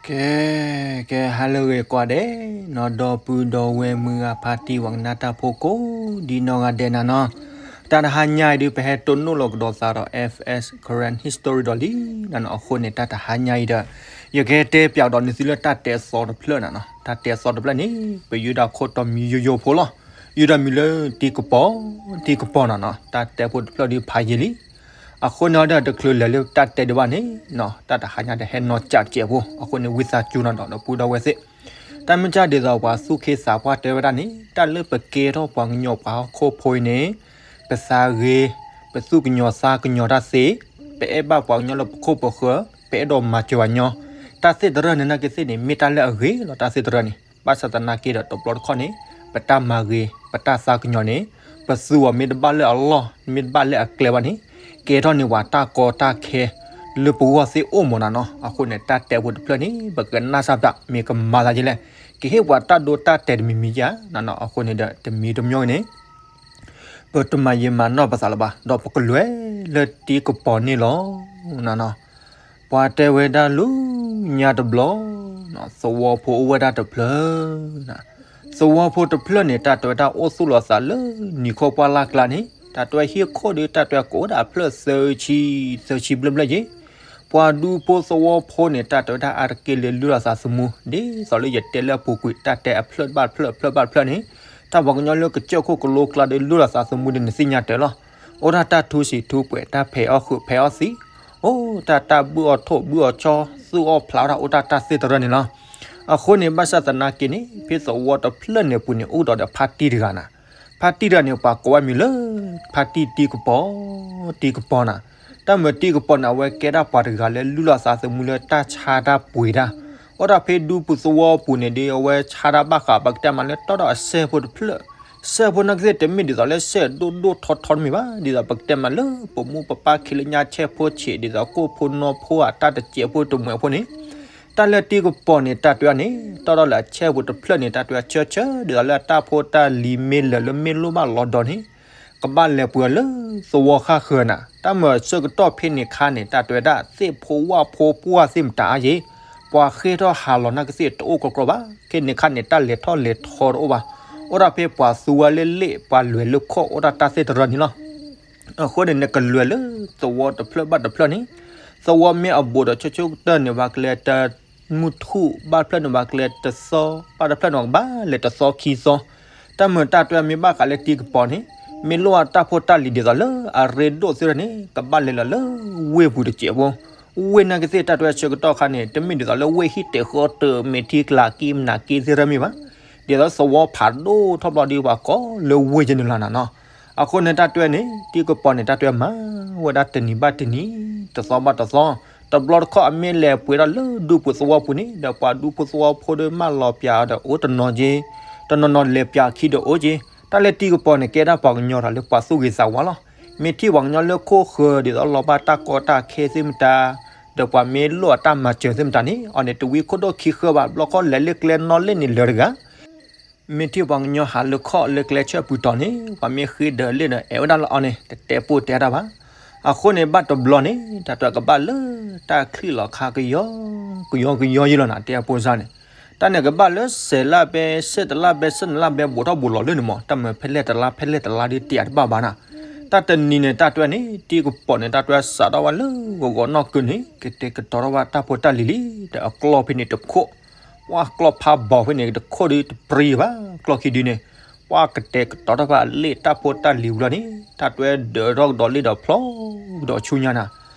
ကဲ ကဲ ဟါလၢအဂ့ၤကိးဂၤဒဲးနီၤ, ဒီပုၢ်ဒီဝဲၢ်မုၢ်ဂၤဖါတံၢ် ပှၤကနၣ်တၢ်ဖိကိးဒံနီၢ်ဂၤဒဲးနၤနီၤ, တၢ်တဟါညါအံၤဒုး ပဟဲတိၢ်နီၣ်လီၤကဒီးသးဒီး F S Karen History ဒီးလံနၤနီၤ. အဃိန့ၣ် တၢ်တဟါညါအံၤဒီး ယကဟဲတဲပၠးကဒီးနသုလၢတၢ်တဲသီတဖျၢၣ်နၤနီၤ. တၢ်တဲသီတဖျၢၣ်န့ၣ် ပယုၢ်တၢ်ခိၣ်တီမံၤယိယိဖိလီၤ. ယုၢ်တၢ်မံၤလၢတံၤကပီၤ, တံၤကပီၤနၤနီၤ. တၢ်တဲဖိတဖျၢၣ်ဒုးဖးယံာ်လံ. အဃိန့ၣ်ဒီး တချုးလဲၤလၢတၢ်တဲဒံးဘၣ်န့ၣ်နီၤ, တၢ်တဟါညါဒီးဟဲနီၢ်ကၠးတစဲးဖိ, အဃိန့ၣ် ဝံသးစူၤနၤဒီး ဒီပုၢ်ဒီဝဲၢ်သ့ၣ်, တၢ်မ့ၢ်ကၢ်ဒ်သိးပှၤသူၣ်က့သးပှၢ်တဲဝဲဒၣ်န့ၣ် တၢ်လၢပကဲထီၣ်ပှၤကညီပှၤဟီၣ်ခိၣ်ဖိအံၤန့ၣ် ပသးဂ့ၤ, ပသူၣ်ကညီၤသးကညီၤတၢ်သ့, ပအဲၣ်ဘၣ်ပှၤကညီလၢပခိၣ်ပဃၢၤ, ပအဲၣ်ဒိးမၤစၢၤပှၤကညီ, တၢ်သ့ၣ်တရၢၣ်န့ၣ် နာ်က့သ့ၣ်န့ၣ် မ့ၢ်တၢ်လၢအဂ့ၤလီၤ. တၢ်သ့ၣ်တရၢၣ်န့ၣ် ဘၣ်ဆၣ်သနာ်က့ဒီး တဘျီတခီၣ်န့ၣ် ပတၢ်မၤဂ့ၤ ပတၢ်သးကညီၤန့ၣ် ပသူအီၤမ့ၢ်တဘၣ်လၢအလီၢ် မ့ၢ်တဘၣ်လၢအကျဲဘၣ်န့ၣ် ကဲထီၣ်န့ၢ်ပှၤတၢ်ကီတၢ်ခဲ လၢပဂီၢ်သ့ၣ်အိၣ်မးနၤနီၤ. အဃိန့ၣ် တၢ်တဲဖိတဖျၢၣ်န့ၣ် ပကနၣ်စၢ်ပၠး မ့ၢ်ကမၤသးဒ်လဲၣ်, ကဟ့ၣ်ပှၤတၢ်ဒိတၢ်တဲာ်တမံၤမံၤဧါနၤနီၤ. အဃိန့ၣ်ဒီး တမံၤတမံၤန့ၣ် ပတမၤယံာ်မၤနီၢ်ပသးလၢၤဘၣ်, ဒီးပကလဲၤလၢတံၤကပီၤန့ၣ်လီၤနၤနီၤ. ပှၤတဲဝဲဒၣ်လၢညါတဘျီ, သဝီဖိအိၣ်ဝဲဒၣ်တဖျၢၣ်, သဝီဖိတဖျၢၣ်န့ၣ် တၢ်တဲဝဲဒၣ်အိၣ်သူၣ်လီၤသးလၢနံၤခိၣ်ပှၢ်လၢ်ကျါန့ၣ် တၢ်တဲဝဲဟံၣ်ခိၣ်ဒီး တၢ်တဲဝဲကအိၣ်ဒၣ်အဖျၢၣ်သၢဆံ, သၢဆံဘျဲၣ်ဘျဲၣ်ယ့ၣ်. ပှၤဒူဖိသဝီဖိန့ၣ် တၢ်တဲဝဲဒၣ်အါတက့ၢ်လၢလုၢ်လီၤသးသမူ ဒ်သိးလၢယတဲလၢအပူၤကွံာ် တၢ်တဲအဖျၢၣ်တဘၣ်တဖျၢၣ် အဖျၢၣ်ဘၣ်တဖျၢၣ်န့ၣ် တၢ်ပှၤကညီလၢကစၢၢ်ခိၣ်ကလိကျါဒီး လုၢ်လီၤသးသမူဒီး နသ့ၣ်ညါတၢ်လီၤ. အိၣ်ဒၣ်တၢ်ထူစံးထူပှဲၤ တၢ်ဖဲးအီၣ်ဃုာ်ဖဲးအီၣ်သံ, အိၣ်တၢ်တၢ်ဘုၣ်အီၣ်ထိၣ်ဘုၣ်အီၣ်ဆီ သူၣ်အီၣ်ဖျးဝဲဒၣ် အိၣ်တၢ်တၢ်သ့ၣ်တရၢၣ်န့ၣ်လီၤ. အဃိန့ၣ် ဘၣ်ဆၣ်သနာ်က့န့ၣ် ဖဲသဝီတဖျၢၣ်န့ၣ်အပူၤန့ၣ် အိၣ်ဒီးဒီးဖါတံၢ်တဂၤနၤ. ဖါတံၢ်တဂၤန့ၣ် ပှၤကိးဝဲမံၤလၢ ဖါတံၢ်တံၤကပီၤ, တံၤကပီၤနၤ. တၢ်မ့ၢ်တံၤကပီၤန့ၣ် အဝဲကဲဒၣ်ပှၤတဂၤလၢလုၢ်လီၤသးသမူလၢတၢ်ဆါတၢ်ပှ့ၤတၢ်, အိၣ်ဒၣ်ဖဲဒူပူၤသဝီပူၤန့ၣ်ဒီး အဝဲဆါတၢ်ဘၣ်ဃး ပကတဲမးလၢတီဒီးအစဲးဖိတဖျၢၣ်, စဲးဖိနာ်က့သ့ၣ် တမ့ၢ်ဒ်သိးလၢစဲးဒိၣ်ဒိၣ်ထီထီတမ့ၢ်ဘၣ်, ဒ်သိးပကတဲမးလၢပမိၢ်ပပၢ်ခံလၢညါဆဲးဖိဆံး ဒ်သိးကိၣ်ဖိနီဖိဧါ တၢ်တစဲးဖိတမှဲးဖိန့ၣ် တၢ်လၢတံၤကပီၤန့ၣ် တၢ်တဲန့ၣ် တီဒီးလၢအစဲးဖိတဖျၢၣ်န့ၣ် တၢ်တဲဆၢဆၢ ဒ်သိးလၢအတၢ်ဖိတၢ်လံၤမ့ၢ်လၢာ်လၢမ့ၢ်လိၣ်ဘၣ်လီၤဒီးန့ၣ် ကဘၣ်လဲၤပှ့ၤလၢသဝီဃၣ်ဃၢၤနၤ. တၢ်မ့ၢ်ဆၢကတီၢ်ဖဲန့ၣ်ခါန့ၣ် တၢ်တဲဝဲဒၣ်သ့ၣ်ဖိဝၣ်ဖိပှၢ်သ့ၣ်မတၤအါယ့ၣ်, ပှၤဃ့ၢ်ထီၣ်ဟးလီၤနာ်က့သ့ၣ်တအိၣ်ကြီကြီဘၣ်. ခဲန့ၣ်ခါန့ၣ် တၢ်လဲၤထီၣ်လဲၤထီတအိၣ်ဘၣ်. အိၣ်ဒၣ်ဖဲပှၤသူဝဲလၢလ့ၣ် ပှၤလဲၤလၢခီၣ် အိၣ်ဒၣ်တၢ်သ့ၣ်တရၢၣ်န့ၣ်လီၤ. အဃိန့ၣ် နကလဲၤလၢသဝီတဖျၢၣ်ဘၣ်တဖျၢၣ်န့ၣ် သဝီမ့ၢ်အဘူးဒီးဆၢဆၢကတီၢ်န့ၣ် ပှၤကလဲၤတမုၢ်ထူၣ်, ဘၣ်တဖျၢၣ်န့ၣ် ပှၤကလဲၤတသီ, ဘၣ်တဖျၢၣ်န့ၣ် ပှၤကဘၣ်လဲၤတသီခံသီ. တၢ်မ့ၢ်တၢ်တဲမ့ၢ်ဘၣ်ဃးလၢတံၤကပီၤန့ၣ် မ့ၢ်လိၣ်အတၢ်ဖိတၢ်လံၤဒ်သိးလၢအရ့ဒိၣ်သ့ၣ်တဖၣ်န့ၣ် ကဘၣ်လဲၤလီၤလၢဝ့ၢ်ပူၤတစဲးဖိ. ဝ့ၢ်နာ်က့သ့ၣ် တၢ်တဲဆၢကတီၢ်ခါန့ၣ် တမ့ၢ်ဒ်သိးလၢဝ့ၢ်ဟံၣ်တဲာ်ဃီတၢ် မဲာ်ထံကလၤက့ မနၤက့သ့ၣ်တဖၣ်မ့ၢ်ဘၣ်. ဒ်သိးသဝီဖးဒိၣ်ထီၣ်ဘျီဒီး ပှၤကိးလၢဝ့ၢ်ယဲန့ၣ်လီၤနၤနီၤ. အဃိန့ၣ် တၢ်တဲန့ၣ် တံၤကပီၤန့ၣ် တၢ်တဲမၤဝဲဒၣ်တနံၤဘၣ်တနံၤ, တသီဘၣ်တသီ, တဘျီတခီၣ်အမ့ၢ်လဲၤပှ့ၤထီၣ်လၢဒူပူၤသဝီပူၤန့ၣ် ဒီးပှၤဒူဖိသဝီဖိဒီး မၢလီၤပၠးဒီးအိၣ်တနီၤက့, တနီၤနီၤလဲၤပၠးခံဒီးအိၣ်က့. တၢ်လၢတံၤကပီၤန့ၣ် ကဲဒၣ်ပှၤကညီတၢ်လၢပှၤသူၣ်ဂ့ၤသးဝါလီၤ. မ့ၢ်ထံၣ်ပှၤကညီလၢခိၣ်ဃၢၤ ဒ်သိးလီၤဘၣ်တၢ်ကီတၢ်ခဲသ့ၣ်မတၤ, ဒီးပှၤမ့ၢ်လိၣ်အတၢ်မၤစၢၤသ့ၣ်မတၤန့ၣ် အီၤန့ၣ်တဝံခိၣ်ဒိၣ်ခံဃၢဘၣ်, ဘျီခီၣ်လဲၤလၢကျဲနီၣ်လ့ၣ်န့ၣ်လၢာ်တဂၤ မ့ၢ်ထံၣ်ပှၤကညီဟးလၢခီၣ်လၢကျဲဆၢပူၤတီၤန့ၣ် ပှၤမ့ၢ်ဃ့ဒၢးလ့ၣ်ဒီး အဲၣ်ဝဲဒၣ်လၢအီၤန့ၣ် တတဲပိၢ်တဲတၢ်ဘၣ်. အဃိန့ၣ် ဘၣ်တဘျီန့ၣ် တၢ်တဲကဘၣ်လၢတၢ်ချံၣ်လီၤခါကယီကယီကယီယံလီၤနၤ တဲအဖိစၢ်န့ၣ်. တၢ်န့ၣ်ကဘၣ်လၢစဲးလၢ်ဘဲ ဆဲးတလၢ်ဘဲ ဆဲးနလၢ်ဘဲ ဘူးထီၣ်ဘူးလီၤလၢန့ၣ်မး, တၢ်မ့ၢ်ဖဲလဲၣ်တလါ ဖဲလဲၣ်တလါဒ်တ့ၢ်အတဘၣ်ဘၣ်နၤ. တၢ်တနံၤန့ၣ် တၢ်တဲန့ၣ် တံၤကပီၤန့ၣ် တၢ်တဲစးထီၣ်ဝဲလၢဂီၤဂီၤနီၢ်ကုန့ၣ် ကတဲာ်ကတီၤထီၣ်ဝဲတၢ်ဖိတၢ်လံၤလံ, ဒီးအကျီၢ်ဖဲန့ၣ်တခိၣ်, ပှၤကျီၢ်ဖးဘီဖဲန့ၣ်တခိၣ်ဒီးတပြံဘၣ်, ကျီၢ်ခံဒုန့ၣ် ပှၤကတဲာ်ကတီၤထီၣ်ဘၣ်လ့ၣ်တၢ်ဖိတၢ်လံၤဝံၤလီၤန့ၣ် တၢ်တဲဒၢးထီၣ်ကဒီးလ့ၣ်ဒီးဖျီကဒီးဆူညါနၤ.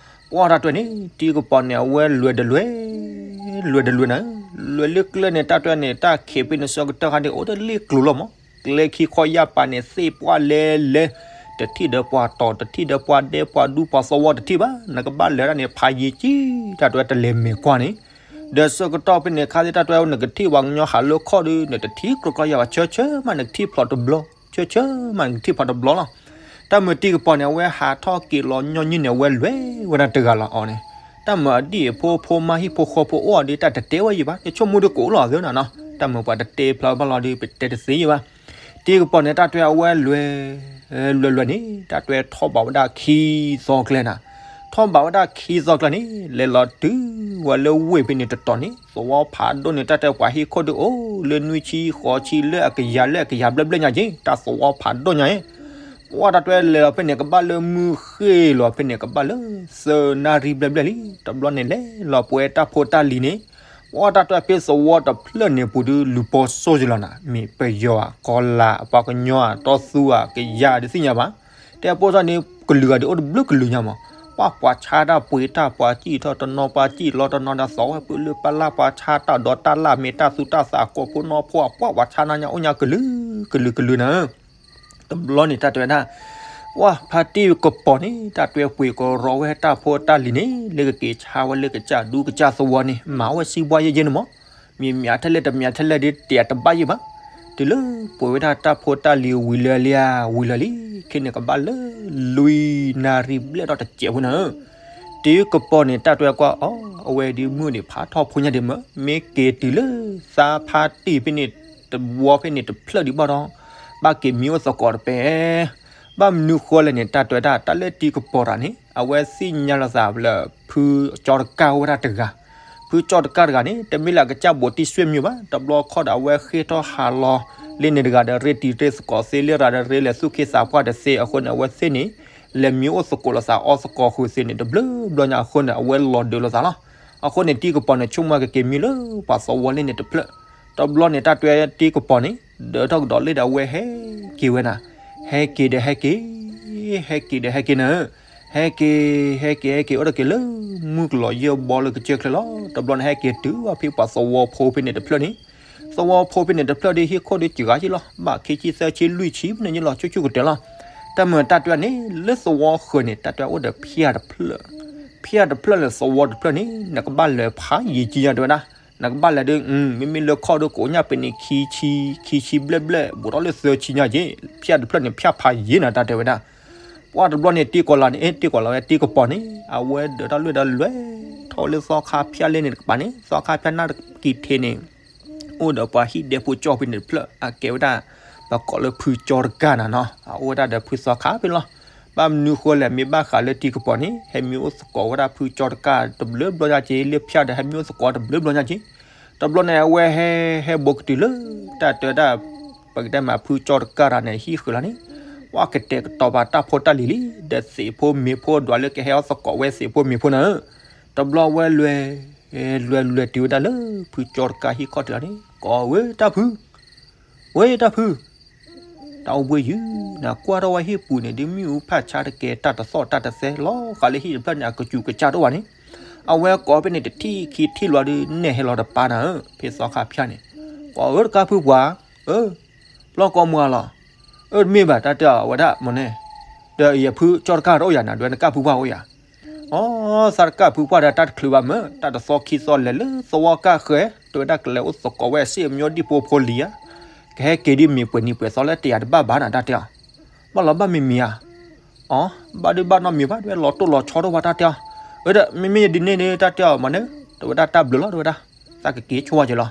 ပှၤတၢ်တဲန့ၣ် တံၤကပီၤန့ၣ် အဝဲလဲၤတလဲၤ, လဲၤတလဲၤနၤ, လဲၤလၢကျဲန့ၣ် တၢ်တဲန့ၣ် တၢ်ခံးဖဲန့ၣ်ဆၢကတီၢ်ခါန့ၣ် အိၣ်ဒီးလ့ၣ်ကျိၤလီၤမး, ကျဲခံခီယၢ်ပၤန့ၣ် သ့ၣ်ပှၢ်လဲၤလဲၤ, တထံၣ်ဒီးပှၤတီၤ တထံၣ်ဒီးပှၤဒဲ ပှၤဒူပှၤသဝီတထံၣ်ဘၣ်, နကဘၣ်လဲၤဒၣ်န့ၣ် ဖးယံာ်ကံ, တၢ်တဲတလဲၤမဲာ်ကွၢ်န့ၣ် ဒီးဆၢကတီၢ်ဖဲန့ၣ်ခါသ့ၣ် တၢ်တဲနကထံၣ်ပှၤကညီဟးလၢခီၣ်ဒီး နတထံၣ်ကျိၤကျီယၢ်ဘၣ်, ဆၢဆၢမးနကထံၣ်ဖျီတဘျီ, ဆၢဆၢမးနကထံၣ်ဖျီတဘျီလီၤ. တၢ်မ့ၢ်တံၤကပီၤန့ၣ် အဝဲဟးထီၣ်က့ၤလီၤညီနုၢ်န့ၣ် အဝဲလဲၤဝဲဒၣ်တဂၤလီၤအီၤန့ၣ်, တၢ်မ့ၢ်အဒံၣ်အဖိဖိမါဟံၣ်ဖိဃီဖိအိၣ်အီၤဒီး တၢ်တတဲဝဲယံၤဘၣ်, ယဆိကမိၣ်ဒီးကအိၣ်လီၤသ့နၤနီၤ, တၢ်မ့ၢ်ပှၤတတဲဖျါဘၣ်လီၤဒီး ပတဲတသ့ယံၤဘၣ်. တံၤကပီၤန့ၣ် တၢ်တဲအဝဲလဲၤ လဲၤလဲၤန့ၣ် တၢ်တဲထီၣ်ဘၣ်ဝဲဒၣ်ခံသီကျဲနၤ, ထီၣ်ဘးဝဲဒၣ်ခံသီကျါန့ၣ် လဲၤလီၤတုၤဝဲလၢဝ့ၢ်ဖဲန့ၣ်တတီၤန့ၣ် သဝီဖးဒိၣ်န့ၣ် တၢ်တဲပှၤဟံၣ်ခိၣ်ဒုးအိၣ်လၢနွံဆံဃိးဆံလၢအကယၤလၢအကယၤဘျဲၣ်ဘျဲၣ်ညါက့ တၢ်သဝီဖးဒိၣ်ညါအံၤ ပှၢ်တၢ်တွဲလဲၤလီၤဖဲန့ၣ် ကဘၣ်လၢမုၢ်ဃ့ၢ်လီၤဖဲန့ၣ် ကဘၣ်လၢသၢနၣ်ရံၣ်ဘျဲၣ်ဘျဲၣ်လံ. တဘျီန့ၣ်လဲၤလီၤပှဲၤတၢ်ဖိတၢ်လံၤန့ၣ် ပှၢ်တၢ်တွဲဖဲသဝီတဖျၢၣ်န့ၣ်ပူၤဒုး လူၤပိာ်စိယလီၤနၤ မ့ၢ်ပယီၤဧါ ကီၤလၤ ပှၤကညီဧါ တီသူဧါ ကယၤဒုးသ့ၣ်ညါဘၣ်. တဲပိာ်ထီၣ်န့ၣ် ကလုာ်ဂၤဒုးအိၣ်တဘျုးကလုာ်ညါမး ပှၢ်ပှၤဆါတၢ်ပှ့ၤတၢ် ပှၤစံၣ်ထီၣ်တနီၤ ပှၤစံၣ်လီၤတနီၤ ဒီးသီဝဲပုၢ်လၢပလၢ် ပှၤဆါတၢ်ဒီးတၢ်လၢ် မ့ၢ်တၢ်သူတၢ်သးကိးဖိနီၢ်ဖိ ပှၢ်ပှၤဆါနါညါအိၣ်ညါကလုာ်ကလုာ်ကလုာ်နၤ တဘျီန့ၣ်တၢ်တဲဝဲဒၣ် ပှၢ်ဖါတံၢ်ကပီၤန့ၣ် တၢ်တွဲပှ့ၤကရီဝဲတၢ်ဖိတၢ်လံၤန့ၣ် လၢကက့ၤဆါဝဲလၢကစၢ်ဒူကစၢ်သဝီန့ၣ် မၤဝဲစံးဘှါယဲၢ်ယဲၢ်န့ၣ်မး မ့ၢ်မ့ၢ်ထဲလဲၣ်တမ့ၢ်ထဲလဲၣ်ဒ်တဲတဘၣ်ယဲၢ်ဘၣ်. တုၤလၢပှ့ၤဝဲဒၣ်တၢ်ဖိတၢ်လံၤဝံၤလၢလံဧါ ဝံၤလၢလံ ခဲန့ၣ်ကဘၣ်လၢလွံၢ်နၣ်ရံၣ်ဘျဲၣ်ဒီးတစဲးဖိနၤဧၢ တံၤကပီၤန့ၣ် တၢ်တွဲကွၢ်အီၤ အဝဲဒ်မုၢ်န့ၣ်ဖးထီၣ်ဖိညါဒံးမး မ့ၢ်က့ၤတုၤလၢသးဖါတံၢ်ဖဲန့ၣ် တဝီဖဲန့ၣ်တဖျၢၣ်ဒံးဘၣ်ဒီး ဘၣ်က့ၤမံအိၣ်သကိးတပဲ ဘၣ်မနုၤဃိလဲၣ်န့ၣ် တၢ်တဲဝဲဒၣ် တၢ်လၢတံၤကပီၤတဂၤန့ၣ် အဝဲသ့ၣ်ညါလီၤသးလၢ ဖုကၠီတကၢ်အိၣ်ဝဲဒၣ်တဂၤ, ဖုကၠီတကၢ်တဂၤန့ၣ် တမ့ၢ်လၢအကစၢ်ဘိးတံၢ်ဆွေမျိုးဘၣ်, တဘျီခီဒီးအဝဲဃ့ၢ်ထီၣ်ဟးလီၤလံန့ၣ်တဂၤဒီး ရ့တံၤရ့သကိးသ့ လံရၤဒီးရ့လဲၤသူၣ်ခ့သးပှၢ်တသ့ အဃိန့ၣ် အဝဲသ့ၣ်န့ၣ် လဲၤမံအိၣ်သကိးလိာ်သးအီသကိးဃုာ်သ့န့ၣ် တဘျုးဘျီညါအဃိန့ၣ် အဝဲလီၤဒုးလိာ်သးလီၤ. အဃိန့ၣ် တံၤကပီၤန့ၣ် ဆိကမိၣ်ကက့ၤမံလၢပှၤသဝီလံန့ၣ်တဖျၢၣ်, တဘျီန့ၣ် တၢ်တဲတံၤကပီၤန့ၣ် ဒၢးထီၣ်ကဒီးလ့ၣ်ဒီးအဝဲဟဲက့ၤဝဲနၤ, ဟဲက့ၤဒီးဟဲက့ၤ, ဟဲက့ၤဒီးဟဲက့ၤနၤ, ဟဲက့ၤ, ဟဲက့ၤ, ဟဲက့ၤ အိၣ်ဒီးက့ၤလၢမုၢ်ကလီၤယဲၢ်ဘီလၢကစၢၢ်ချၢလီၤ. တဘျီန့ၣ်ဟဲက့ၤတုၤအီၤဖဲပှၤသဝီဖိဖဲန့ၣ်တဖျၢၣ်န့ၣ်, သဝီဖိဖဲန့ၣ်တဖျၢၣ်ဒီး ဟံၣ်ခိၣ်ဒီးစှၤဂၤယ့ၢ်လီၤ, ဘၣ်ခံဆံသၢဆံလွံၢ်ဆံဖဲန့ၣ်ယ့ၢ်လီၤ ဆူၣ်ဆူၣ်ကတၢၢ်လီၤ. တၢ်မုာ်တၢ်တဲန့ၣ် လၢသဝီဃၢၤန့ၣ် တၢ်တဲအိၣ်ဒီးဖၠၣ်တဖျၢၣ်, ဖၠၣ်တဖျၢၣ်န့ၣ် သဝီတဖျၢၣ်န့ၣ် နကဘၣ်လဲၤဖးယံာ်ကံညါတဲဝဲဒၣ်, နကဘၣ်လဲၤဒီး မ့မ့ၢ်လၢခီၣ်ဒီးကိးညၣ်ပ့ၤန့ၣ် ခံဆံ, ခံဆံဘျဲၣ်ဘျဲၣ် ဘူးထီၣ်လၢသၢဆံညါက့ၤ, ဖၠၣ်တဖျၢၣ်န့ၣ် ဖၠၣ်ဖးယံာ်နၤတၢ်တဲဝဲဒၣ်. ပှၢ်တဘျီန့ၣ် တံၤကီၤလၤန့ၣ် တံၤကီၤလၤဝဲတံၤကပီၤန့ၣ် အဝဲဒၢးတၢ်လွဲၢ်ဒီးလွဲၢ်ထီၣ်လၢသီခါဖၠၣ်လ့ၣ်န့ၣ်တကပၤန့ၣ် သီခါဖၠၣ်နၢ်ကံၤထ့န့ၣ် အိၣ်ဒီးပှၤဟံၣ်ဒဲဖိကၠီဖဲန့ၣ်တဖျၢၣ် အကဲဝဲဒၣ် ပကိးလၢဖုကၠီတကၢ်နၤနီၤ အအိၣ်ဝဲဒၣ်ဒီးဖုသီခါဖဲလီၤ. ဘၣ်မနုၤဃိလဲၣ် မ့ၢ်ဘၣ်ဃးလၢတံၤကပီၤန့ၣ် ဟဲမံအိၣ်သကိးဝဲဒၣ်ဖုကၠီတကၢ်တဘျုးဘျီညါက့ၤ လၢဖၠၣ်ဒီးဟဲမံအိၣ်သကိးတဘျုးဘျီညါက့ၤ, တဘျီန့ၣ် အဝဲဟဲ ဟဲဘိးကတုၤလၢ တၢ်တဲဝဲဒၣ် ပကတဲမးဖုကၠီတကၢ်တဂၤန့ၣ် ဟံၣ်ဃုာ်လီၤန့ၣ် ပှၢ်ကတဲာ်ကတီၤပာ်တၢ်ဖိတၢ်လံၤလံ ဒီးသ့ၣ်ဖိမ့ၢ်ဖိဒွးလၢကဟဲအိၣ်သကိးဝဲသ့ၣ်ဖိမ့ၢ်ဖိနၤဧၢ, တဘျီဝဲလွဲၢ် လွဲၢ်လွဲၢ်တုၤဝဲဒၣ်လၢ ဖုကၠီတကၢ်ဟံၣ်ခီၣ်ထံးလီၤန့ၣ် ကိးဝဲတၢ်ဖု, ဝဲတၢ်ဖု, တၢ်အိၣ်ဘှံးယုာ်နၤ ကွၢ်ထီၣ်ဝဲဟံၣ်ပူၤန့ၣ် ဒ်မ့ၣ်အူဖးဆါတကဲ တၢ်တသီၣ်တၢ်တသဲ လီၤဃးလၢဟံၣ်တဖျၢၣ်န့ၣ် အကစူၤကစၢ်တအိၣ်ဘၣ်န့ၣ်, အဝဲကိးဖဲန့ၣ် တထံၣ်ခံထံၣ်လီၤဒီး နဲၣ်ဟဲလီၤတပၤနၤဧၢ, ဖဲသီခါဖၠၣ်န့ၣ် ကိးဝဲတကၢ်ဖုပှၢ်, အၢ ဘျီကိးမုၢ်အလီၤ, အၢ တမ့ၢ်ဘၣ် တၢ်တဲအီၤဝဲဒၣ်မ့ၢ်န့ၣ်, ဒီးယဖုကၠီတကၢ်တအိၣ်ယၤနၤ ဒွဲနကၢ်ဖုပှၢ်အိၣ်ယၤ, အိ သးတကၢ်ဖုပှၢ်ဒီးတၢ်တချုးဘၣ်မ့ၢ် တၢ်တသီခံသီလဲၤလၢသဝီကၢ်ဃဲ တဲဝဲဒၣ်ကလဲၤအိၣ်သကိးဝဲစ့ၢ်ကီးမ့ၢ်ဒ်ဖိဖိလံၤဧါ, ကဟဲက့ၤဒ်မ့ၢ်ပှဲၤနံၤပှဲၤသီလၢတယၤတဘၣ်ဘၣ်နၤ တၢ်တဲအီၤ, ဘၣ်လီၤဘၣ်မံၤမံၤဧါ, အိ ဘၣ်ဒုးဘၣ်နီတမံၤဘၣ် ဒွဲလီၤတိၢ်လီၤဆီတအိၣ်ဘၣ် တၢ်တဲအီၤ, အၢ ဒီးမ့မ့ၢ်ဒ်န့ၣ်ဒီး တၢ်တဲအီၤမ့ၢ်န့ၣ် တဲဝဲဒၣ်တၢ်ဘျုးလီၤ တဲဝဲဒၣ် သးကက့ၤဆိဝဲက့ၤလီၤ,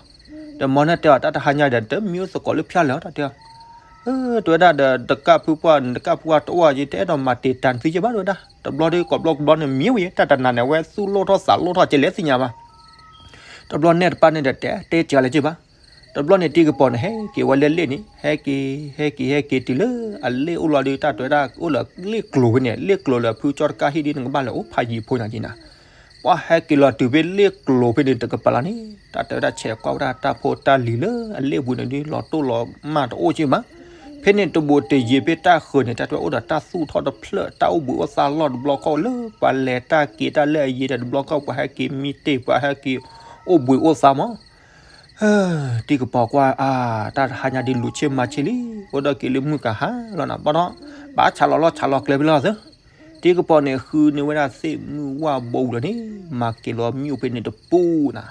ဒီးမ့ၢ်န့ၣ်တဲအီၤ တၢ်တဟါညါဒီး တမံအိၣ်သကိးလၢဖၠၣ်လၢၤ တၢ်တဲအီၤ, တဲဝဲဒၣ်ဒီး တကၢ်ဖုပှၢ်န့ၣ် တကၢ်ဖုပှၢ်တအိၣ်ယဲ တအဲၣ်ဒိးမၤတ့ၢ်တၢ်နသံယဲဘၣ် တဲဝဲဒၣ်, တဘျီဒီးကိးဘျီကဘျီန့ၣ် မံဝဲယဲ တၢ်တနၤန့ၣ် အဝဲသူၣ်လိၣ်ထီၣ်သးလိၣ်ထီၣ်ကလဲၤသ့ၣ်ညါဘၣ်, တဘျီနဲၣ်တပၢ်န့ၣ်ဒီး တဲတဲကလဲၤက့ဘၣ်, တဘျီန့ၣ်တံၤကပီၤန့ၣ် ဟဲက့ၤဝဲလၢလ့ၣ်န့ၣ် ဟဲက့ၤ ဟဲက့ၤ ဟဲက့ၤတုၤလၢ အလ့ၣ်အိၣ်လီၤဒီး တၢ်တဲဝဲဒၣ် အိၣ်လၢလ့ၣ်ကျိၤဖဲန့ၣ် လ့ၣ်ကျိၤလၢဖုကၠီတကၢ်ဟံၣ်ဒီး နကဘၣ်လဲၤအိၣ်ဖးယံၤဖိညါက့နၤ ပှၢ်ဟဲက့ၤလီၤတုၤဖဲလ့ၣ်ကျိၤဖဲန့ၣ်တကပၤလီၤန့ၣ် တၢ်တဲဝဲဒၣ်ဆဲးကွၢ်ဝဲဒၣ်တၢ်ဖိတၢ်လံၤလၢအလ့ၣ်ပူၤန့ၣ်ဒုး လီၤတိၢ်လီၤမၢ်တအိၣ်က့ဘၣ်, ဖဲန့ၣ်တဘူးတယံၤဖဲတၢ်ဃုာ်န့ၣ် တၢ်တဲဝဲအိၣ်ဒီးတၢ်သူၣ်ထီၣ်တဖျၢၣ် တၢ်အိၣ်ဘှံးအိၣ်သါလီၢ်တဘျီခီၣ်လၢ ပှၤလဲၤတၢ်က့ၤတၢ်လၢအယံၤဒီးတဘျီခီၣ် ပှၤဟဲက့ၤမံတ့ၢ် ပှၤဟဲက့ၤအိၣ်ဘှံးအိၣ်သါမး တံၤကပီၤကွၢ်အါ တၢ်တဟါညါဒ်လူၤဆ့မၤဆ့လံ အိၣ်ဒီးက့ၤလၢမုၢ်ကဟါလီၤနၤ ဘၣ်ဒီး ဘၣ်ဆးလီၤလီၢ်ဆးလီၤကျဲဖဲလီၤသၢ တံၤကပီၤန့ၣ် ဃုန့ၢ်ဝဲဒၣ်သ့ၣ်မုၢ်ဝၣ်ဘိဝံၤလီၤန့ၣ် မၤက့ၤလီၤမံအိၣ်ဖဲန့ၣ်တပူၤနၤ,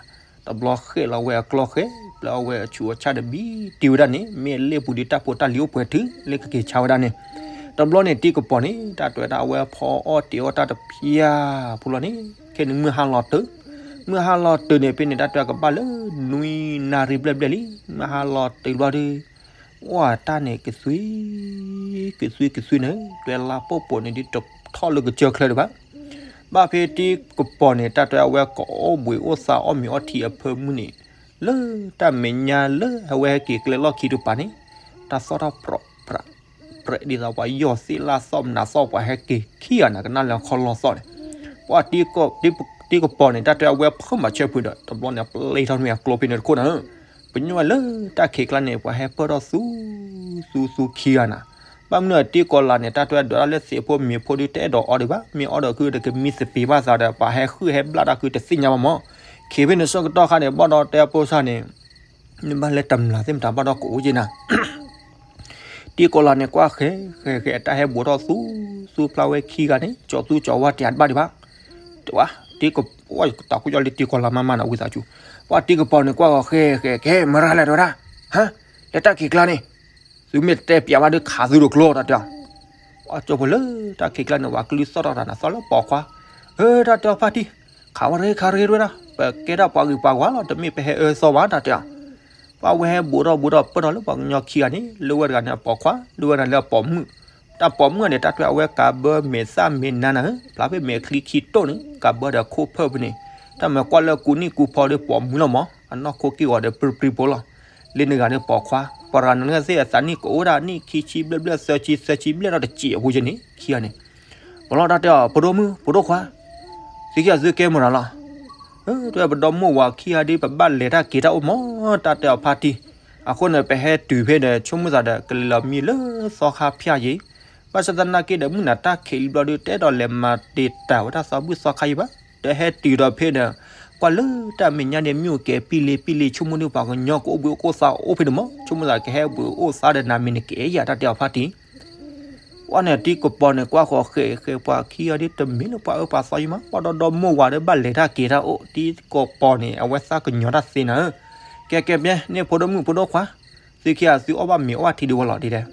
တဘျီဃဲၣ်လီၤဝဲအကျီဃဲ ပျဲအီၤဝဲအဆူးအဆါတဘံတံၤဝဲဒၣ်န့ၣ် မ့ၢ်အလ့ၣ်ပူၤဒီးတၢ်ဖိတၢ်လံၤအိၣ်ပှဲၤတုၤ လၢကက့ၤဆါဝဲဒၣ်န့ၣ်, တဘျီန့ၣ်တံၤကပီၤန့ၣ် တၢ်တဲဝဲဒၣ်အဝဲဖီအီၣ်တ့ၤအီၣ်တၢ်တဖျၢၣ်ဖိလီၤန့ၣ် ခဲန့ၣ်မုၢ်ဟါလီၤတုၤ, မုၢ်ဟါလီၤတုၤန့ၣ် ဖဲန့ၣ်တၢ်တဲကဘၣ်လၢ နွံနၣ်ရံၣ်ဘျဲၣ်ဘျဲၣ်လံ မုၢ်ဟါလီၤတုၤဘျီဒီး ဝဲတၢ်န့ၣ်ကသွံ, ကသွံကသွံန့ၣ် တွဲလါပိာ်ပိာ်န့ၣ်ဒ်တထီၣ်လၢကစၢၢ်ချၢဒံးဘၣ်, ဘၣ်ဖဲတံၤကပီၤန့ၣ် တၢ်တဲအဝဲကအိၣ်ဘှံးအိၣ်သါအီၣ်မ့ၤအီထံအဖၢမုၢ်န့ၣ်, လၢတၢ်မဲာ်ညါလၢအဝဲဟဲက့ၤကျဲလီၢ်ခံတပၤန့ၣ်, တၢ်သီၣ်ထီၣ်ပြးပြးပြး ဒ်သိးပှၤယီၢ်သ့ၣ်လၢ်သီၣ်မနၤသီၣ် ပှၤဟဲက့ၤခံဂၤန့ၣ် ကနၣ်လၢခီလီၤသီၣ်န့ၣ်, ပှၤတံၤကပီၤန့ၣ် တၢ်တဲအဝဲဖုးမၤဆၢဖုးဒီး တဘျီန့ၣ် ပျဲထီၣ်မ့ၢ်အကျိဖဲန့ၣ်တခိၣ်နၤဧၢ, ပညိၣ်ဝဲလၢတၢ်ခံးကျါန့ၣ် ပှၤဟဲပၢၢ်ထီၣ်သူ သူသူခံဂၤနၤ, ဘၣ်မနုၤတံၤကပီၤလၢ်န့ၣ် တၢ်တဲဒွးတၢ်လၢသ့ၣ်ဖိမ့ၤဖိဒုးတအဲၣ်ဒိးအီဒံးဘၣ်, မ့ၢ်အီဒီးခုဒီးကမံသပ့ၤဘၣ်သးဒီး ပှၤဟဲဟုၣ်ဟဲဘျၣ်တၢ်ခုတသ့ၣ်ညါဘၣ်မး, ခံးဖဲန့ၣ်ဆၢကတီၢ်ခါန့ၣ် ဘၣ်ဒီးတဲအဖိစၢ်န့ၣ် နဘၣ်လဲၤတမျးသ့ၣ်မတၤဘၣ်ဒီးကအိၣ်က့နၤ တံၤကပီၤလၢ်န့ၣ် ကွၢ်ဃဲၤဃဲၤဃဲၤ တၢ်ဟဲဘူးထီၣ်သူသူဖျါဝဲခံဂၤန့ၣ် ကၠီသူကၠီဝါတံၤတဘၣ်ဒံးဘၣ်, တဝဲ တံၤကပီၤ တၢ်ခိၣ်ကၠီလၢတံၤကပီၤလၢ်မးမးန့ၣ် ဝံသးစူၤ, ပှၤတံၤကပီၤန့ၣ် ကွၢ်ဃီၤဃဲၤဃဲၤ ကဲမရၤလဲၣ်တဝဲဒၣ်, ဟါ, လၢတၢ်ခံးကျါန့ၣ် သုမ့ၢ်တတဲပျးဘၣ်ဒီးခးသုတကျိတၢ်တဲအီၤ, ပှၤကၠီဖိလၢတၢ်ခံးကျါန့ၣ် ပှၤကလုၢ်သီၣ်ထီၣ်တၢ်န့ၣ်သီၣ်လၢပိာ်ခွါ, ဟၢ တၢ်တဲအီၤဖါတံၢ်, ခးဝဲရ့ခးရ့တဝဲဒၣ်, ပကဲဒၣ်ပှၤဂ့ၤပှၤဝါလီၤ တမ့ၢ်ပဟဲအၢသီဘၣ်တၢ်တဲအီၤ ပှၤဝဲဟဲဘူးထီၣ်ဘူးထီၣ်ပၢၢ်ထီၣ်လၢပှၤကညီခံဂၤန့ၣ် လၢဝဲတဂၤန့ၣ်အပိာ်ခွါ လၢဝဲတဂၤလၢအပိာ်မုၣ်, တၢ်ပိာ်မုၣ်န့ၣ် တၢ်တဲအဝဲကးဘၢမဲာ်သၣ်မဲာ်နါနၤဧၢ, ဖျါဖဲမဲာ်ချံခံတိၢ်န့ၣ် ကးဘၢဒီးခိၣ်ဖၢၣ်ဖဲန့ၣ်, တၢ်မၤကွၢ်လၢကူနံၣ်ကူဖီဒီးပိာ်မုၣ်လီၤမး, အနီၢ်ခိက့ၢ်ဂီၤဒီးပြံပြံဖိလီၤ, လၢနဂၤန့ၣ်ပိာ်ခွါ, ပှၤတဂၤန့ၣ်သ့ၣ်အသးနံၣ်ကအိၣ်ဒၣ်နံၣ်ခံဆံဘျဲၣ်ဘျဲၣ်သၢဆံသၢဆံဘျဲၣ်ထီၣ်တစဲးအပူၤန့ၣ် ခံဂၤန့ၣ် ပလီၢ်တၢ်တဲအီၤ ပဒိၣ်မုၣ် ပဒိၣ်ခွါ, သုခံဂၤသုကဲမတၤလီၤ, တဲပဒီမိၢ်ဝၤခံဂၤဒ်ပဘၣ်လဲၤတၢ်က့ၤတၢ်အိၣ်မး တၢ်တဲအီၤဖါတံၢ်, အဃိန့ၣ် ပဟဲတုၤဖဲဒီး ဆိကမိၣ်သးဒီး ကလဲၤလီၤမံလၢသီခါဖၠၣ်ယံၤ, ဘၣ်ဆၣ်သနာ်က့ဒီး မုၢ်နၤတၢ်ခံးလံဘျီဒီး တအဲၣ်ဒိးလဲၤမၤတ့ၢ်တၢ်ဝဲဒၣ်သီဘူၣ်သီခါယံၤဘၣ်, တဟဲတုၤဒီးဖဲဒီး ကွၢ်လၢတၢ်မဲာ်ညါန့ၣ် မ့ၣ်အူကဲၤပံလ့ပံလ့ ဆိကမိၣ်ဒ်ပှၤကညီကအိၣ်ဘှံးအိၣ်သါအိၣ်ဖဲန့ၣ်မး ဆိကမိၣ်သးကဟဲဘှံးအိၣ်သါဒီးနၤမ့ၢ်နကဲယၤ တၢ်တဲအီၤဖါတံၢ် ပှၤန့ၣ်တံၤကပီၤန့ၣ် ကွၢ်ဃီၤဃဲၤဃဲၤပှၤခံဂၤဒ် တမ့ၢ်လၢပှၤအၢပှၤသီယံၤမး ဘၣ်ဒီးဒီမိၢ်ဝၤဒီးဘၣ်လဲၤတၢ်က့ၤတၢ်အိၣ် တံၤကပီၤန့ၣ် အဝဲသးကညီၤတၢ်သ့နၤဧၢ, ကဲကဲပျဲန့ၣ် ဖိဒိၣ်မုၣ်ဖိဒိၣ်ခွါ, သုခံဂၤသုအီၣ်ဘၣ်မ့ၤအီၣ်ဘၣ်ထံဒံးဝဲလီၤဒ်လဲၣ်,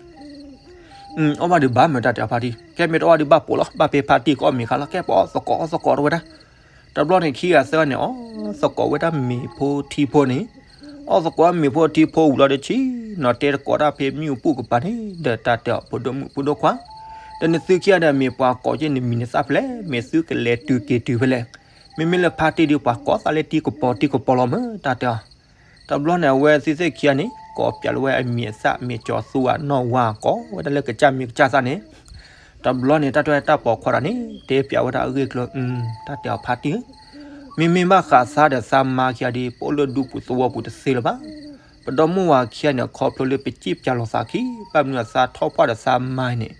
အီၣ်ဘၣ်ဒံးဘၣ်မ့ၢ်တၢ်တဲအီၤဖါတံၢ်, ကဲမ့ၢ်တအီၣ်ဘၣ်ဒံးဘၣ်ပိာ်လီၤ ဘၣ်ဖဲဖါတံၢ်ကအီၣ်မ့ၤခါလီၤ ကဲပအီၣ်သကိးအီၣ်သကိးတဝဲဒၣ်, တဘျီန့ၣ်ခံဂၤသၢဂၤန့ၣ် အီၣ်သကိးဝဲဒၣ်မ့ၤဖိထံဖိန့ၣ်, အီၣ်သကိးမ့ၤဖိထံဖိဝံၤလီၤဒီးဆံး, နီၤတဲသကိးတၢ်ဖဲမ့ၣ်အူပူၤကပၤန့ၣ် ဒီးတၢ်တဲအီၤ ဖိဒိၣ်မုၣ်ဖိဒိၣ်ခွါ, ဒီးနသုခံဂၤဒီးမ့ၢ်ပှၤကိးက့ၤန့ၣ်မံၤန့ၣ်သၣ်ဖျဲး မ့ၢ်သုကလဲၤတုၤက့ၤတုၤဖဲလဲၣ်, မ့မ့ၢ်လၢဖါတံၢ်ဒ်ပှၤကိးသးလၢတံၤကပီၤတံၤကပီၤလီၤမ့ၢ်တၢ်တဲအီၤ တဘျီန့ၣ် အဝဲသ့ၣ်သ့ၣ်ခံဂၤန့ၣ် ကိးပၠးလၢဝဲအမံၤအသၣ် မ့ၢ်ကၠီၤသူဝဲနီၢ်ဝါ ကိးဝဲဒၣ်လၢကစၢ်မံၤကစၢ်သၣ်န့ၣ်, တဘျီန့ၣ် တၢ်တဲတၢ်ပိာ်ခွါတဂၤန့ၣ် တဲပၠးဝဲဒၣ်အဂ့ၢ်ကျိၤ, တၢ်တဲအီၤဖါတံၢ်ဧၢ, မ့မ့ၢ်ဘၣ်ဃးသးဒီးသးမါခံဂၤဒ် ပအိၣ်လၢဒူပူၤသဝီပူၤတသ့လၢၤဘၣ်, ပဒီမိၢ်ဝၤခံဂၤန့ၣ် ခီဖျိလၢပစံၣ်ပၠးလီၤသးခံ, ဘၣ်မနုၤအသးထီၣ်ပှၢ်ဒီးသးမါန့ၣ်,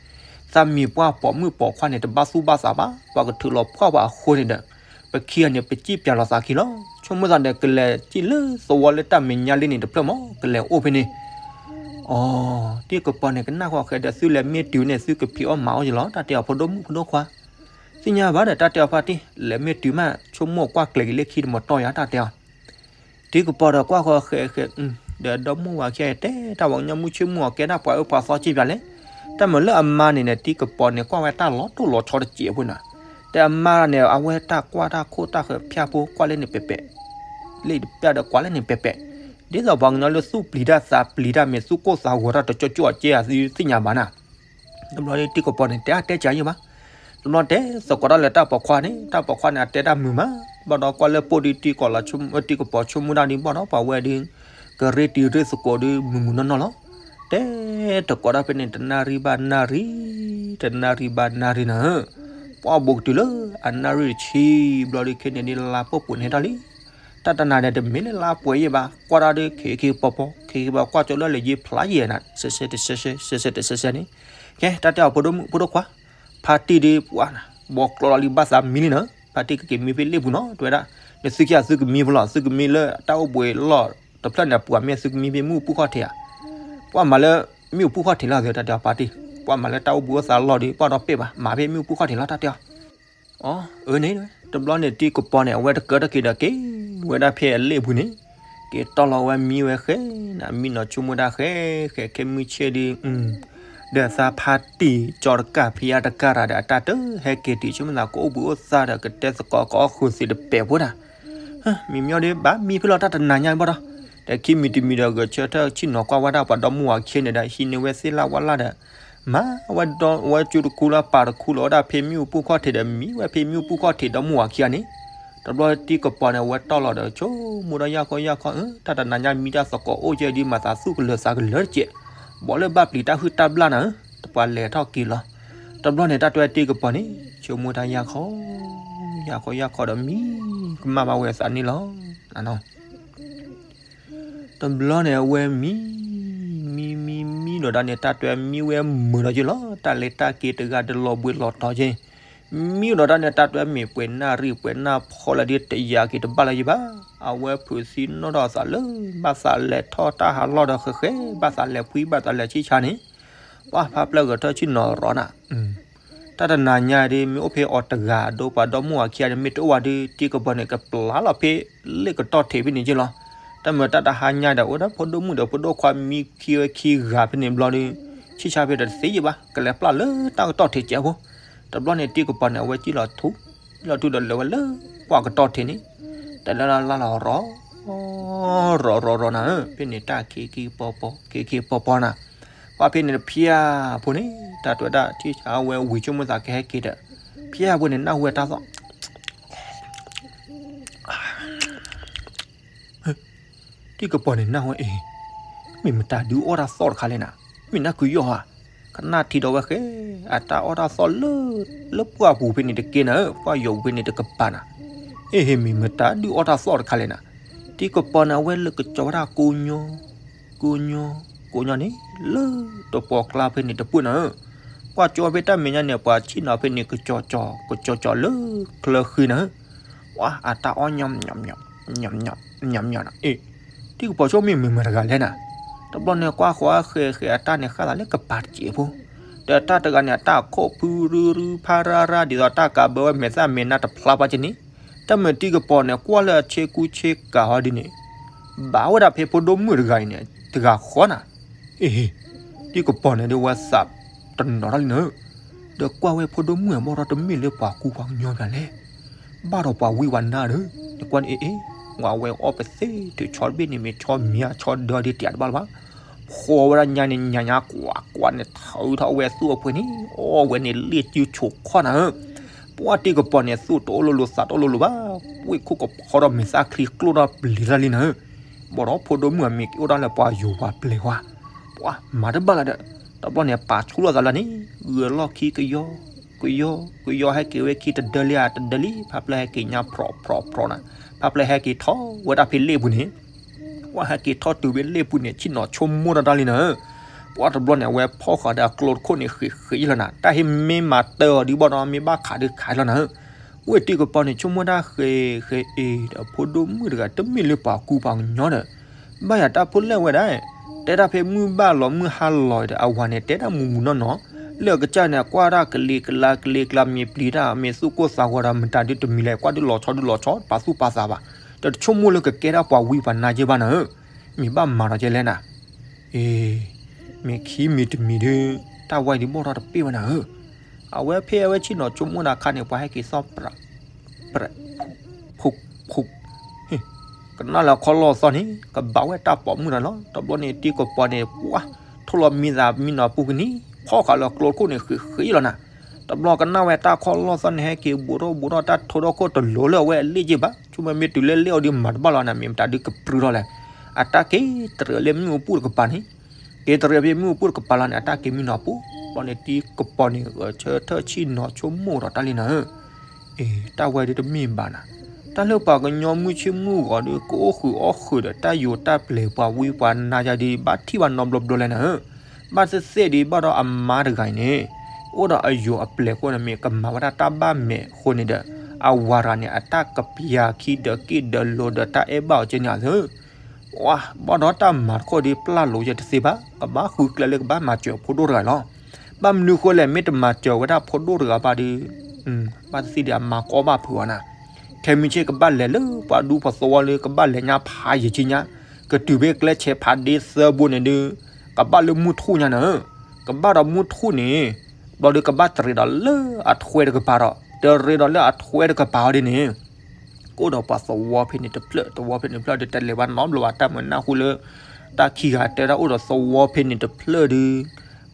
သးမံၤပှၢ်ပိာ်မုၣ်ပိာ်ခွါန့ၣ် တဘၣ်သူၣ်ဘၣ်သးဘၣ်, ပှၤကထုးလီၤဖှၣ်ပှၤအဃိန့ၣ်ဒီး ပခံဂၤန့ၣ် ပစံၣ်ပၠးလီၤသးခံလီၤ, ဆိကမိၣ်သးဒီးကလဲၤစံၣ်လၢသဝီလၢတၢ်မဲာ်ညါလံန့ၣ်တဖျၢၣ်မး ကလဲၤအိၣ်ဖဲန့ၣ်, အိ တံၤကပီၤန့ၣ် ကနၣ်ဃီၤဃဲၤဒီးသုလဲၤမ့ၢ်တုၤန့ၣ် သုကဖံးအီၣ်မၤအီၣ်ယလီၤ တၢ်တဲအီၤ ဖိဒိၣ်မုၣ်ဖိဒိၣ်ခွါ, သ့ၣ်ညါဘၣ်ဒီး တၢ်တဲအီၤဖါတံၢ် လဲၤမ့ၢ်တုၤမး ဆိကမိၣ်ကွၢ်ကျဲၤက့ၤလၢခံတမတီၢ်ယၤ တၢ်တဲအီၤ တံၤကပီၤဒီးကွၢ်ဃီၤဃဲၤဃဲၤ, ဒီးဒီမိၢ်ဝၤခံဂၤတဲတၢ် ပှၤကညီမုၢ်ဆ့ၣ်မုၢ်အီၤကဲဒၣ်ပှၤအၢပှၤသီစံၣ်ပၠးလဲၣ်, တၢ်မၤလၢအမါန့ၣ်န့ၣ် တံၤကပီၤန့ၣ် ကွၢ်ဝဲတၢ်လီၤတိၢ်လီၤဆီတစဲးဖိနၤ, ဒီးအမါန့ၣ် အဝဲတၢ်ကွၢ်တၢ်ခိၣ်တၢ်ဃၢၤဖၠၣ်ဖိ ကွၢ်လၢန့ၣ်ပဲာ်ပဲာ်, လၢတပျၢ်ဒီးကွၢ်လၢန့ၣ်ပဲာ်ပဲာ်, ဒ်သိးပှၤကညီလၢသူၣ်ပျံၤတၢ်သးပျံၤတၢ် မ့ၢ်သူၣ်ကိၢ်သးဂီၤတၢ်တကၠိကၠိအကဲဧါ သုသ့ၣ်ညါဘၣ်နၤ တဘျီဒ်တံၤကပီၤန့ၣ် တဲအါတဲကၢ်ယံၣ်ဘၣ်, တဘျီတဲသကိးတၢ်လၢတၢ်ပိာ်ခွါန့ၣ် တၢ်ပိာ်ခွါန့ၣ် အတဲတၢ်မုာ်မး, ဘၣ်ဒီးကွၢ်လၢပိၢ်ဒ်တံၤကပီၤဆိကမိၣ်ဒၣ်ဒ် ဘၣ်ဒီးပှၤဝဲဒ် ကရ့တံၤရ့သကိးဒ်မုာ်မုာ်နီၢ်နီၢ်လီၤ, တဲသကိးတၢ်ဖဲန့ၣ် တနၣ်ရံၣ်ဘၣ်နၣ်ရံၣ်, တနၣ်ရံၣ်ဘၣ်နၣ်ရံၣ်နၤဧၢ, ပှၢ်ဘူးကတုၤလၢအနၣ်ရံၣ်တဆံ, ဘျီဒ်ခဲန့ၣ်ဒ်လါပှဲၤပှဲၤန့ၣ်တၢ်လံ တၢ်တနၤန့ၣ် တမ့ၢ်လၢလါပှဲၤယဲၢ်ဘၣ်, ကွၢ်တၢ်ဒ်ခံခံပီၤပီၤ ခံခံပီၤ ကွၢ်ကၠီလၢလၢယ့ဖျါယဲၢ်နၤ စဲးစဲးတစဲးစဲး စဲးစဲးတစဲးစဲးန့ၣ်, ကဲ တၢ်တဲအီၤ ဖိဒိၣ်မုၣ်ဖိဒိၣ်ခွါ, ဖါတံၢ်ဒ်ပှၤနၤ ဘီကျီလီၤလံ ဘၣ်သးမံလံနၤ, ဖါတံၢ်ကက့ၤမံဖဲလ့ၣ်ပူၤနီၤ တဲဝဲဒၣ်, နသုခံဂၤသုကမံဖဲလီၤ သုကမံလၢတၢ်အိၣ်ဘှံးလီၢ်တဖျၢၣ်န့ၣ် ပှၤမ့ၢ်သုကမံဖဲမ့ၣ်အူပူၤခီၣ်ထံးဧါ, ပှၤမၤလၢမ့ၣ်အူပူၤခီၣ်ထံးလီၤ တၢ်တဲအီၤဖါတံၢ်, ပှၤမၤလၢတၢ်အိၣ်ဘှံးအိၣ်သါလီၢ်ဒီး ပှၤဒီးပဲၢ်ဘၣ် မၤဖဲမ့ၣ်အူပူၤခီၣ်ထံးလီၤ တၢ်တဲအီၤ အၢန့ၣ် တဘျီန့ၣ် တံၤကပီၤန့ၣ် အဝဲတကၢတက့ၤဒီးက့ၤဝဲဒၣ်ဖဲအလ့ၣ်ပူၤန့ၣ်, က့ၤတီၢ်လီၤဝဲမံဝဲဃဲနၤ မံနီၤဆိကမိၣ်ဒၣ်ဃဲဃဲ ခဲမုၢ်ဆ့ၣ်ဒ် ဒီးသးဖါတံၢ် ကၠီတကၢ်ဖံးအါတကၢ်ရၤဒီး အတၢ်တဟဲက့ၤတုၤ ဆိကမိၣ်သးကအိၣ်ဘှံးအိၣ်သါဒီး ကတဲသကိးကအီၣ်ဃုာ်သ့ၣ်တပဲာ်ဖိဒၣ် မံမံဒီး ဘၣ်မံဖဲလီၤတၢ်တနၤညါဘၣ်ဒီး, ဒီးခံမံၤတမံၤဒီး ဂဲၤဆၢထၢၣ်ဆ့ၣ်နီၤကွၢ်ဝဲဒၣ်ပှၤဒီမါဝၤခံန့ၣ်ဒီး ဟံးန့ၢ်ဝဲသ့ၣ်လၢ်ဝါလၢ်ဒီး, မၤဝဲဒီး ဝဲကၠူတခူလၢပာ်တခူလီၤဝဲဒၣ်ဖဲမ့ၣ်အူပူၤခီၣ်ထံးဒီး မံဝဲဖဲမ့ၣ်အူပူၤခီၣ်ထံးဒီမါဝၤခံဂၤန့ၣ်, တဘျီတံၤကပီၤန့ၣ် အဝဲတီၢ်လီၤဒီး ဆိကမိၣ်ဒီး ယၢ်ခီယၢ်ခီ အၢ တၢ်တနၤညါမံတၢ်သကိးအိၣ်ကဲဒ်မၤသးသူၣ်ကလၢၤသးကလၢၤတကဲး, ဘၣ်လၢဘၣ်ပျံၤတၢ်ဟုၣ်တၢ်ဘျၣ်နၤဧၢ, တပှၤလဲၤထီၣ်က့ၤလီၤ. တဘျီန့ၣ် တၢ်တဲတံၤကပီၤန့ၣ် ဆိကမိၣ်တၢ် ယၢ်ခီ ယၢ်ခီယၢ်ခီဒီး မံကမၣ်ဘၣ်ဝဲအသးန့ၣ်လီၤ. တဘျီန့ၣ် အဝဲမံ မံ မံ မံဒီးဒၣ်န့ၣ် တၢ်တဲမံဝဲမုာ်ဒီးက့ၤလီၤ. တၢ်လဲၤတၢ်က့ၤတဂၤတလီၤဘှံးလီၤတီၤက့ၤ, မံဒီးဒၣ်န့ၣ် တၢ်တဲမ့ၢ်ပှဲၤနၣ်ရံၣ်ပှဲၤနၣ်ဖီလၢဒ်တယာ်က့ၤတဘၣ်လၢၤဘၣ်. အဝဲဖုးသံနီၣ်ထီၣ်အသးလၢ ဘၣ်သးလဲၤထီၣ်တၢ်ဟးလီၢ်ဒီးဃဲးဃဲး, ဘၣ်သးလဲၤဖှံ ဘၣ်သးလဲၤဆံၣ်ဆါန့ၣ်, ပှၤဖးဖျၢၣ်ဂဲၤထၢၣ်ဆ့ၣ်နီၤရီနၤ တၢ်တနၤညါဒ် မ့ၢ်အိၣ်ဖဲအီၤတဂၤ ဒီးပှၤဒီမါဝၤခံဂၤန့ၣ် မ့ၢ်တအိၣ်ဝဲဒီး တံၤကပီၤန့ၣ် ကပျၢ်လီၤဖဲလ့ၣ်ကတီၢ်ထံးဖဲန့ၣ်က့ၤလီၤ. တၢ်မ့ၢ်တၢ်တဟါညါဒီး အိၣ်ဒီးဖိဒိၣ်မုၣ်ဒီးဖိဒိၣ်ခွါမံခံဝဲခံဂၤဖဲန့ၣ်ဘျီဒီး ဆံၣ်ဆါဖဲတသ့ယဲၢ်ဘၣ် ကလဲၤပျၢ်လၢတၢ်ကတီၢ်ထံးကဲးဖိ. တဘျီန့ၣ် တံၤကပီၤန့ၣ် အဝဲကံၣ်လီၤထူ လီၤထူဒီးလဲၤဝဲလၢပှၢ်ကတီၢ်ထံးန့ၣ်, တလၢလၢလီၤရီ ရီရီရီနၤဧၢ, ဖဲန့ၣ်တၢ်ခံခံပီပီ ခံခံပီပီနၤ, ပှၤဖဲန့ၣ်တဖျၢၣ်ဖိန့ၣ် တၢ်တဲဝဲဒၣ် ထံၣ်ဆါဝဲဝံၤဆိကမိၣ်သးကဟဲက့ၤဒီး ဖျၢၣ်ဖိန့ၣ် နၢ်ဟူဝဲတၢ်သီၣ် တံၤကပီၤန့ၣ် နၢ်ဟူဝဲအ့ၣ်, မ့ၢ်မတၤဒုးအီၣ်တၢ်သီၣ်တခါလဲၣ်နၤ, မ့ၢ်နၢ်ကုယီၢ်ဧါ, ကနၣ်ထံဒီးဝဲဃဲ အတၢ်အီၣ်တၢ်သီၣ်လၢ လၢပှၢ်ပူၤဖဲန့ၣ်တက့ၢ်နၤဧၢ, ပှၢ်ယိာ်ပူၤဖဲန့ၣ်တကပၤနၤ, အ့ၣ် မ့ၢ်မတၤဒုးအီၣ်တၢ်သီၣ်တခါလဲၣ်နၤ, တံၤကပီၤန့ၣ် အဝဲလၢကကၠီဝဲဒၣ်ကိးညီ ကိးညီ ကိးညီန့ၣ် လၢတပှီၢ်ကျါဖဲန့ၣ်တပှၢ်နၤဧၢ, ပှၤကၠီဖဲတၢ်မဲာ်ညါန့ၣ် ပှၤဆ့ၣ်နီၤဖဲန့ၣ် ကကၠီကၠီ ကကၠီကၠီလၢချၢဃံနၤဧၢ, ပှၤအတၢ်အီၣ်ညီ ညီညီညီညီညီနၤ, အ့ၣ် တံၤကပီၤဆိကမိၣ်မ့ၢ်မတၤတဂၤလဲၣ်နၤ, တဘျီန့ၣ် ကွၢ်ဃီဃဲဃဲအတၢ်န့ၣ် ဃၣ်သးလၢကပၤတစဲးဖိ, ဒီးတၢ်တဂၤန့ၣ် အတၢ်ခိၣ်ဖုရူရူဖးရါရါ ဒ်သိးတၢ်ကးဘၢဝဲမဲာ်သၣ်မဲာ်နါတဖျါဘၣ်က့န့ၣ်, တၢ်မ့ၢ်တံၤကပီၤန့ၣ် ကွၢ်လၢအဆ့ကူဆ့ကၤဟီဒ်န့ၣ် ဘၣ်ဝဲဒၣ်ဖဲဖိဒိၣ်မုၣ်တဂၤအံၤန့ၣ် တဂၤဃီနၤ, အ့ၣ် တံၤကပီၤန့ၣ်ဒ်ဝဲသးတနီၤထီၣ်လံနၤဧၢ, ဒီးကွၢ်ဝဲဖိဒိၣ်မုၣ်အဘီၣ်ဒီးတမ့ၢ်လၢပှၤကူပှၤကညီဘၣ်လဲၣ်, ဘၣ်ဒီးပှၤဝံပှၤနါဒီး နကွၢ်န့ၣ်အ့ၣ်အ့ၣ်, ဝဲအီၣ်ပသ့ၣ်ထုးဆီတဘ့ၣ်န့ၣ် မ့ၢ်ဆီမံၤအဆီဒၢဒ်တယးတဘၣ်လၢၤဘၣ်, ဖီဝဲဒၣ်ညါန့ၣ် ညါညါကွၢ်ကွၢ်န့ၣ် ထုးထီၣ်ဝဲသူၣ်အပှ့ၤန့ၣ် အီၣ်ဝဲန့ၣ်လ့ၣ်စုဆိးခီနၤဧၢ, ပှၤတံၤကပီၤန့ၣ် သူၣ်တအိၣ်လိၤလိၤသးတအိၣ်လိၤလိၤဘၣ်, ဝ့ၢ်ခိၣ်ကဖီထီၣ်မဲာ်သၣ်ချံကျိၣ်ထီၣ်ပျံၤတၢ်လံနၤဧၢ, ဘၣ်ဒီးဖိဒိၣ်မုၣ်အမံၤက့ၤအိၣ်ဒၣ်လၢပှၤယိၤပှၤပျဲၤဝါ, ပှၤမၤတဘၣ်လၢၤဒီး တဘျီန့ၣ် ပာ်ဆူၣ်လိာ်သးလၢန့ၣ် ဂုာ်လီၢ်ခံကယီ ကယီ ကယီဟဲက့ၤဝဲခံတဒၢလံဧါ တဒၢလံ, ဖးဖျၢၣ်ဟဲက့ၤညါဖြီဖြီဖြီနၤ, ဖးဖျၢၣ်ဟဲက့ၤထီၣ်ဝဲဒၣ်ဖဲလ့ၣ်ပူၤန့ၣ်, ပှၤဟဲက့ၤထီၣ်တုၤဖဲလ့ၣ်ပူၤန့ၣ် ဆ့ၣ်နီၤဆိကမိၣ်တၢ်တၢ်လံနၤဧၢ, ပှၤတဘျီန့ၣ် အဝဲဖီၣ်ဃာ်ဒီးအကျိတခိၣ်န့ၣ် ဃ့ဃ့လီၤနၤ, တၢ်ဟ့ၣ်မ့ၢ်မၤတၢ်အီၤဒ်ဘၣ်ဒီး မ့ၢ်ဘၣ်ခးဒုးခးလီၤနၤဧၢ, ဝ့ၢ်တံၤကပီၤန့ၣ် ဆိကမိၣ်တၢ်ဃ့ဃ့အ့ၣ်ဒီး ဖိဒိၣ်မုၣ်တဂၤ တမ့ၢ်လၢပှၤကူပှၤကညီဒီး ဘၣ်ယၤတၢ်ဖိလဲၣ်ဝဲဒၣ်, တဲတၢ်ဖဲမုၢ်ဘၣ်လီၤမုၢ်ဟါလီၤဒီး အဝၤန့ၣ် တဲတၢ်မုာ်မုာ်နီၢ်နီၢ်, လၢအကစၢ်န့ၣ် ကွၢ်တၢ်ကလံၤကလါကလံၤကလါ မ့ၢ်ပျံၤတၢ် မ့ၢ်သူၣ်ကိၢ်သးဂီၤဒီး မတၤဒုးတမံၤလဲၣ် ကွၢ်ဒုးလီၤဆီဒုးလီၤဆီ ပာ်သူၣ်ပာ်သးဘၣ်, ဒီးတဆိကမိၣ်လၢကကဲဒၣ်ပှၤဝံပှၤနါယဲၢ်ဘၣ်နၤဧၢ, မ့ၢ်ဘၣ်မၤဒီးကဲလဲၣ်နၤ, အ့ၣ်, မ့ၢ်ခံမံၤတမံၤဒီး တၢ်ဝဲဒ်ဘီၣ်ထီၣ်တပ့ၢ်ဘၣ်နၤဧၢ, အဝဲဖဲအဝဲဆ့ၣ်နီၤဆိကမိၣ်တၢ်အခါန့ၣ် ပှၤဟဲက့ၤသီၣ်ပြး ပြး ဖုး ဖုး ကနၣ်လၢအခီၣ်လီၢ်သီၣ်န့ၣ် ကဘၣ်ဝဲတၢ်ပိာ်မုၣ်တၢ်လီၤ. တဘျီန့ၣ် တံၤကပီၤန့ၣ် ပှၤ ထိၣ်လီၤမံသးမံနီၤပူၤကနံၤ ဖီၣ်ဃာ်လၢကျိတခိၣ်န့ၣ် ဃ့ဃ့လီၤနၤ. တဘျီကနၣ်ဝဲတၢ်ခီၣ်လီၢ်သီၣ်န့ၣ် ဟဲက့ၤဘူးထီၣ်ဘူးထီၣ်တၢ်ထိၣ်ထီၣ်ခိၣ်တလိၤလၢအဝဲအလ့ၣ်က့ဘၣ်. ဆိကမိၣ်မ့ၢ်တုၤလၢလ့ၣ်အီၤဒုးမၤတဘၣ်လီၤနၤ မ့ၢ်မတၤဒုးကပြုၢ်ထီၣ်လဲၣ်. အတၢ်က့ၤတရံးလၢမ့ၣ်အူပူၤတကပၤန့ၣ် က့ၤတရံးဖဲမ့ၣ်အူပူၤတကပၤလီၤန့ၣ် အတၢ်က့ၤမံနီၤပူၤ. ဘျီန့ၣ် တံၤကပီၤန့ၣ် ဂဲၤဆၢထၢၣ်ဆ့ၣ်နီၤဆိကမိၣ်ဒီးတၢ်လံနၤဧၢ. အ့ တၢ်ဝဲဒၣ်တမ့ၢ်ဘၣ်နၤ. တၢ်လၢပှၤကညီမုၢ်ဆ့ၣ်မုၢ်ဂီၤဒီး ကအိၣ်ဃုာ်အီၣ်ဃုာ်ဒီးတၢ်ယိၤတၢ်ပျဲၤပှၤဝံပှၤနါယၤဒီး ဘၣ်ထံၣ်ဘၣ်နီတဘျီဘျီလဲၣ်နၤဧၢ. ဘၣ်သ့ၣ်သ့ၣ်ဒီး ဘၣ်ဒီးအမါတဂၤအံၤန့ၣ် အိၣ်ဒီးအယိၤအပျဲၤအဃိန့ၣ် မ့ၢ်ကမၤဝဲဒၣ်တၢ်ဘၣ်မဲာ်အဃိန့ၣ်ဒီး အဝၤတဂၤန့ၣ် အတၢ်ကပျၤခံဒီးက့ၣ်ဒီးလိၤဒီးတၢ်အဲၣ်ဘၣ်အီၤကဲန့ၣ်ဧါသၢ ဝါ ဘၣ်ဒီးတၢ်မၤတခီဒီးပျၢ်လိာ်ယဲတသ့ဘၣ်, ကဘၣ်ဃုကျဲလၢကဘၣ်မၤစၢၤဖိဒိၣ်တဂၤလီၤ. ဘၣ်မနုၤဃိလဲၣ် မ့ၢ်တမၤစၢၤဝဲဒၣ်ဖိဒိၣ်တဂၤဘၣ်ဒီး ဘၣ်သ့ၣ်သ့ၣ်ဒီးအမၤကီဘၣ်ဖုးအီၤနၤ. ခဲမုၢ်ဆ့ၣ်ကဘၣ်လဲၤလၢပှၤဒူပှၤသဝီလၢကဘၣ်လဲၤညါဖးယံာ်က့ညါ, ကတုၤဖဲကျဲဆဲးဖးဒ့သၢဘိန့ၣ်ဒီး ကဘၣ်လၢမုၢ်ထူၣ်ညါနၤဧၢ. ကဘၣ်ဒီးမုၢ်ထူၣ်န့ၣ် ဘျီဒီးကဘၣ်တရံးဒီးလၢအထွဲတကပၤဒီး တရံးဒီးလၢအထွဲတကပၤအီၤဒ်န့ၣ် ကအိၣ်ဒီးပှၤသဝီဖဲန့ၣ်တဖျၢၣ်, သဝီဖဲန့ၣ်တဖျၢၣ်ဒီး တလဲၤဘၣ်နီတဘျီဘၣ်, တၢ်မုာ်နၢ်ဟူလၢ တၢ်ခံဂၤတဲဒၣ်အိၣ်ဒီးသဝီဖဲန့ၣ်တဖျၢၣ်ဒီး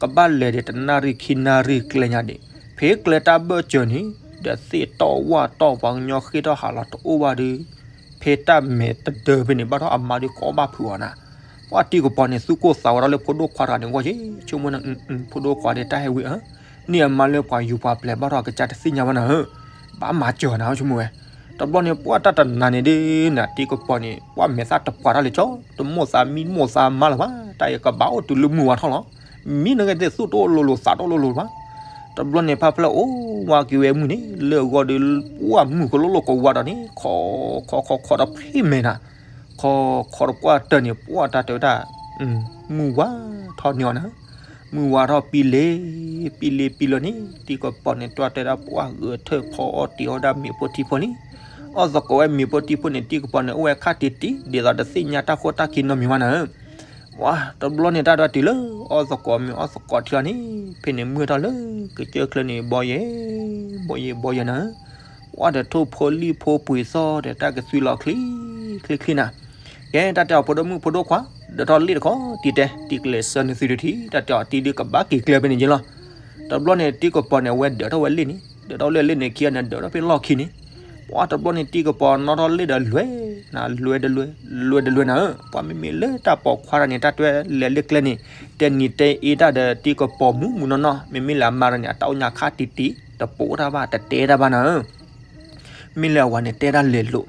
ကဘၣ်လဲၤဒီးတနၣ်ရံၣ်ခံနၣ်ရံၣ်ကျဲညါဒံး, ဖဲကျဲတၢ်ဘၢၣ်စၢၤန့ၣ် ဒီးသ့ၣ်တီၢ်ဝၣ်တီၢ်ပှၤကညီဃ့ၢ်ထီၣ်ဟးလီၤတအိၣ်ဘၣ်ဒီး ဖဲတၢ်မဲာ်တဒၢဖဲန့ၣ် ဘၣ်ထီၣ်အမါဒီးကအီၣ်ဘၣ်ဖုးအီၤနၤ, ပှၢ်တံၤကပီၤန့ၣ် သူၣ်ကိၢ်သးဝါထီၣ်လၢဖိဒိၣ်ခွါတဂၤန့ၣ်ဂီၢ်ယ့ၣ် ဆိကမိၣ်နၤ, ဖိဒိၣ်ခွါဒီးတၢ်ဟဲဝံၤဧၢ, န့ၢ်အမါလၢပှၤယူၤပှၤပျဲၤဘၣ်ထီၣ်ကစၢ်တသ့ၣ်ညါဘၣ်နၤဧၢ, ဘၣ်မၤစၢၤနၤဆိကမိၣ်ဝဲ, တဘျီန့ၣ် ပှၢ်တၢ်တနၤန့ၣ်ဒ်နၤ တံၤကပီၤန့ၣ် ပှၢ်မဲာ်သၣ်တပှၤတၢ်လၢကၠီ, တမိၣ်သးမံမိၣ်သးမါလၢၤဘၣ်, တၢ်အံၤကဘၣ်အိၣ်တုၤလၢမုၢ်ဝါထီၣ်လီၤ, မံနဂ့ၤသ့ၣ်သူၣ်တအိၣ်လိၤလိၤသးတအိၣ်လိၤလိၤဘၣ်, တဘျီန့ၣ် ဖါဖျၢၣ်အိၣ်ဝါက့ၤဝဲမုၢ်န့ၣ် လၢအဂီၢ်ဒီး ပှၢ်မုၢ်ကလိၣ်လိၣ်ကဝါဒီးန့ၣ် ခီခီခီခီဒီးဖ့ၣ်မဲာ်နၤ, ခီခီဒီးပှၢ်တၢၢ်န့ၣ် ပှၢ်တၢ်တဲဝဲဒၣ် မုၢ်ဝါထီၣ်န့ၢ်အီၤနၤ, မုၢ်ဝါထီၣ်ပံလ့ၤ, ပံလ့ၤပံလီၤန့ၣ် တံၤကပီၤန့ၣ် တွၢ်တဲဒၣ်ပှၢ်ဂဲၤထၢၣ်ဖီအီၣ်တ့ၤအီၣ်ဒၣ်မ့ၤဖိထံဖိလံ, အီၣ်သကိးဝဲမ့ၤဖိထံဖိန့ၣ် တံၤကပီၤန့ၣ် အိၣ်ဝဲခါတံၢ်တံၢ် ဒ်သိးတသ့ၣ်ညါတၢ်ခိၣ်တၢ်ခံနီတမံၤဘၣ်နၤဧၢ ပှၤတဘျီန့ၣ် တၢ်ဒွးတုၤလၢအီၣ်သကိးမ့ၤအီၣ်သကိးထံလီၤန့ၣ် ဖဲန့ၣ်မုၢ်ထီၣ်လၢကစၢၢ်ချၢန့ၣ် ဘီယဲၢ်, ဘီယဲၢ်ဘီယဲၢ်နၤဧၢ, ပှၢ်ဒီးထိၣ်ဖိလံၣ်ဖိပှ့ၤသီၣ်ဒီးတၢ်ကသွံလီၤချ့, ချ့ချ့နၤ, ကဲတၢ်တဲအီၤဖိဒိၣ်မုၣ်ဖိဒိၣ်ခွါ, ဒၢးထီၣ်လ့ၣ်တခီ တံၤတဲ, တံၤကျဲးစၢးနသုတထံၣ်, တၢ်တဲအီၤတံၤဒုးကဘၣ်က့ၤကျဲဖဲန့ၣ်က့လီၤ, တဘျီန့ၣ် တံၤကပီၤန့ၣ် အဝဲဒၢးထီၣ်ဝဲလ့ၣ်န့ၣ်, ဒၢးထီၣ်လ့ၣ်လ့ၣ်န့ၣ်ခံဂၤန့ၣ် ဒၢးထီၣ်ဖဲလီၢ်ခံန့ၣ် ပှၢ်တဘျီန့ၣ် တံၤကပီၤနီၣ်ထီၣ်လ့ၣ်ဒီးလွဲနၤ, လွဲတလွဲ, လွဲတလွဲနၤဧၢ, ပှၢ်မ့မ့ၢ်လၢတၢ်ပိာ်ခွါတဂၤန့ၣ် တၢ်တဲလဲၤလၢကျဲန့ၣ် တဲနံၤတဲအ့တၢ်ဒီးတံၤကပီၤမုၢ်မုၢ်နီၢ်နီၢ်, မ့မ့ၢ်လၢအမါတဂၤန့ၣ် အတၢ်အိၣ်ညါခါတံၢ်တံၢ် တပိာ်တၢ်ဘၣ် တတဲတၢ်ဘၣ်နၤဧၢ မ့ၢ်လၢအဝၤန့ၣ်တဲတၢ်လဲၤလိာ်,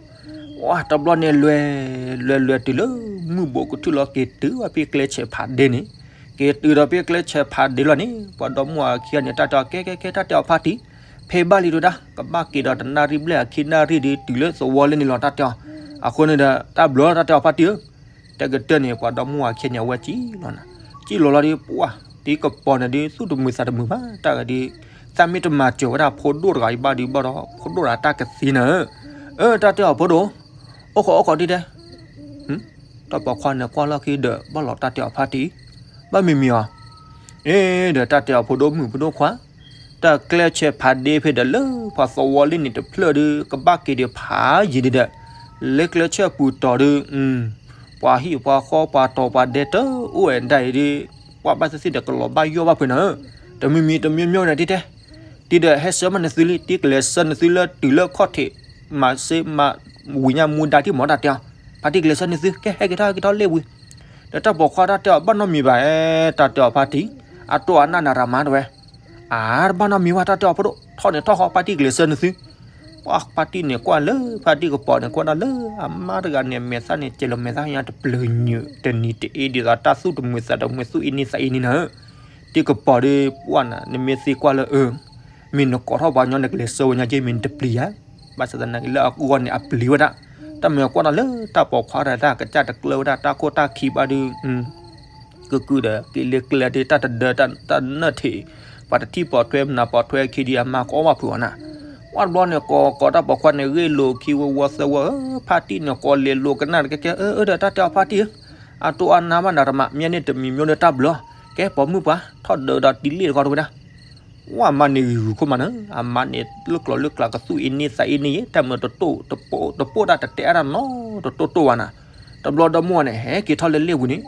ပှၢ်တဘျီန့ၣ်လွဲ, လွဲလွဲတုၤလၢ မုၢ်ဘိးကထူၣ်လီၤက့ၤတုၤဝဲဖဲကျဲဆဲးဖးဒ့န့ၣ်, က့ၤတုၤဒီးဖဲကျဲဆဲးဖးဒ့လီၤန့ၣ် ပှၤဒီမါဝၤခံဂၤန့ၣ် တၢ်တဲအီၤကဲကဲကဲ တၢ်တဲအီၤဖါတံၢ်, ဖဲဘၣ်လံဒိဒၣ် ကဘၣ်က့ၤဒီးတနၣ်ရံၣ်ဘျဲၣ်အခံနၣ်ရံၣ်ဒီးတုၤလၢသဝီလ့ၣ်န့ၣ်လီၤ တၢ်တဲအီၤ, အဃိန့ၣ်ဒီး တၢ်ဘျီတၢ်တဲအီၤဖါတံၢ်ဧၢ တကတၢၢ်န့ၣ် ပှၤဒီမါဝၤခံဂၤန့ၣ် အဝဲစံၣ်လီၤနၤ, စံၣ်လီၤလီၤဒီး ပှၢ် တံၤကပီၤန့ၣ်ဒုး သူၣ်တမုာ်သးတမုာ်ဘၣ် တၢ်ဂၤဒုး, သးမ့ၢ်တမၤစၢၤဝဲဒၣ်ဖိဒိၣ်တဂၤအံၤဘၣ်ဒုးဘၣ်ဒီး ဖိဒိၣ်တဂၤတၢ်ကသ့နၤဧၢ, အၢ တၢ်တဲအီၤဖိဒိၣ်, အိၣ်ခိးအိၣ်ခိးဒ်တဲ တၢ်ပိာ်ခွါန့ၣ်ကွၢ်လီၢ်ခံဒီး ဘၣ်လီၤတၢ်တဲအီၤဖါတံၢ်, ဘၣ်မံၤမံၤအီၤ, အ့ ဒီးတၢ်တဲအီၤဖိဒိၣ်မုၣ်ဖိဒိၣ်ခွါ, တၢ်ကျဲဆဲးဖးဒ့ဖဲဒီးလၢပှၤသဝီလ့ၣ်န့ၣ်တဖျၢၣ်ဒီး ကဘၣ်က့ၤဒီးဖးယံၤဒံးဒီး, လၢကျဲဆၢပူၤတီၤဒီး ပှၤဟံၣ်ပှၤဃီပှၤတီၤပှၤဒဲတအိၣ်ဝဲဒၣ်အံၤဒီး, ပှၤဘၣ်သ့ၣ်သ့ၣ်ဒီးကလီၤဘၣ်ယီၢ်ဘၣ်ဖုးနၤဧၢ, တမံၤမံၤတမံၤမံၤန့ၣ်တံၤတဲ, တံၤဒီးဟဲဆှၢမးနသုလံ တံၤကျဲးစၢးနသုလၢတုၤလၢခီၣ်ထံး, မၤစ့မၤဝံၤညါမူဒါတံၢ်မီၤတၢ်တဲအီၤ, ဖါတံၢ်ကျဲးစၢးနသု ကဲဟဲက့ၤထီၣ်ဟဲက့ၤထီၣ်လ့ၣ်ဝံၤ, ဒီးတၢ်ပိာ်ခွါတၢ်တဲအီၤဘၣ်နီတမံၤဘၣ်, တၢ်တဲအီၤဖါတံၢ်, အတိၢ်အနၢ်နၤရၤမါတဝဲ အါ တဘၣ်နီတမံၤဘၣ် တၢ်တဲအီၤဖိဒိၣ် ထီၣ်န့ၣ်ထီၣ်ဃီ ဖါတံၢ်ကျဲးစၢးနသု, ပှၤဖါတံၢ်န့ၣ်ကွၢ်လၢ ဖါတံၢ်ကပီၤန့ၣ် ကွၢ်ဒၣ်လၢအမါတဂၤန့ၣ် မဲာ်သၣ်န့ၣ် ကဲလီၤမဲာ်သၣ်ညါတပျုၤညုာ် တနံၤတအ့ ဒ်သိးတၢ်သူၣ်တမုာ်သးတမုာ် သူၣ်အ့န့သးအ့န့နၤဧၢ, တံၤကပီၤဒီး ပှၢ်နၤ နမ့ၢ်သ့ကွၢ်လၢအၢ မ့ၢ်နကိးထီၣ်ပှၤကညီနကျဲးစၢးဝဲညါက့ မ့ၢ်နတပျံၤဧါ, ဘၣ်ဆၣ်သနာ်က့လၢအဂီၢ်န့ၣ် အပျံၤဝဲဒၣ်, တၢ်မ့ၢ်ကွၢ်ဒီးလၢတၢ်ပိာ်ခွါတၢ် တၢ်ကစၢ်တကျၢၤဝဲဒၣ် တၢ်ခိၣ်တၢ်ခံဘၣ်ဒီး ကကုာ်ဒီးက့ၤလၢကျဲဒီး တၢ်တဒၢတၢ်နၢၣ်ထံး, ပှၤတထံၣ်ပိာ်ထွဲမနုၤပိာ်ထွဲခံဒီး အမါကအီၣ်ဘၣ်ဖုးအီၤနၤ, ပှၢ်တဘျီန့ၣ် ကိးကိးတၢ်ပိာ်ခွါန့ၣ် ဂ့ၢ်လိာ်ခံဝဲဝီသၢဝီဧၢ, ဖါတံၢ်န့ၣ် ကိးလဲၤလိာ်ကနၣ်တကဲကဲ အၢ အၢ ဒီးတၢ်တဲအီၤဖါတံၢ်ဧၢ, အတိၢ်အနၢ်ဘၣ်နၤတမး မ့ၢ်န့ၣ်တမံၤမ့ၢ်ဒီးတၢ်ဘျုး, ကဲပိာ်မုၣ်ပှၤ ထီၣ်ဒၢးဒီးတံၤလ့ၣ်တခီတဝဲဒၣ် ဝဲအမါန့ၣ်ဂ့ၤဂုာ်ခိၣ်မးနၤ, အမါန့ၣ်လၢကျိၤလၢကျါကသူၣ်အ့န့သးအ့န့ယဲ တၢ်မ့ၢ်တတိၢ်တပိၢ်တၢ်တတဲအါတၢ်နီတတိၢ်တိၢ်ဘၣ်နၤ, တဘျီဒီမါဝၤန့ၣ် ဟဲက့ၤထီၣ်လၢလ့ၣ်ပူၤန့ၣ်,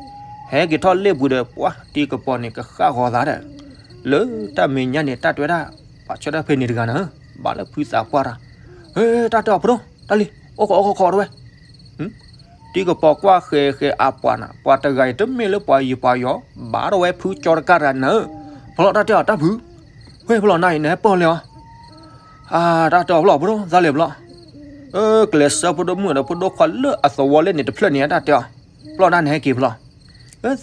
ဟဲက့ၤထီၣ်လ့ၣ်ပူၤဒီး ပှၢ်တံၤကပီၤန့ၣ် ကဃၣ်ဂီၤသးဒီး, လၢတၢ်မဲာ်ညါန့ၣ် တၢ်တဲဝဲဒၣ်, ပှၤဆၢထၢၣ်ဖဲန့ၣ်တဂၤနၤ, ဘၣ်လၢဖုသးပှၢ်တၢ်, ဟဲ တၢ်တဲအီၤဖိဒိၣ် တၢ်လံ အိၣ်ခိးအိၣ်ခိးခိးတဝဲ တံၤကပီၤကွၢ်ဃဲၤဃဲၤအပှၤနၤ, ပှၤတဂၤအံၤတမ့ၢ်လၢပှၤယံၤပှၤယီၤ, ဘၣ်ထီၣ်ဝဲဖုကၠီတကၢ်တဂၤနၤဧၢ, ဖီလီၤတၢ်တဲအီၤတၢ်ဖု, ဝဲဖီလီၤနၤအံၤနဟဲပၢၢ်လဲၤအီၤ, တၢ်တဲအီၤဖီလီၤဖိဒိၣ် သးလဲၤဖီလီၤ, ကျဲးစၢးဖိဒိၣ်မုၣ်ဒီးဖိဒိၣ်ခွါလၢအသဝီလ့ၣ်န့ၣ်တဖျၢၣ်န့ၣ်တၢ်တဲအီၤ, ဖီလီၤတၢ်နဟဲက့ၤဖီလီၤ,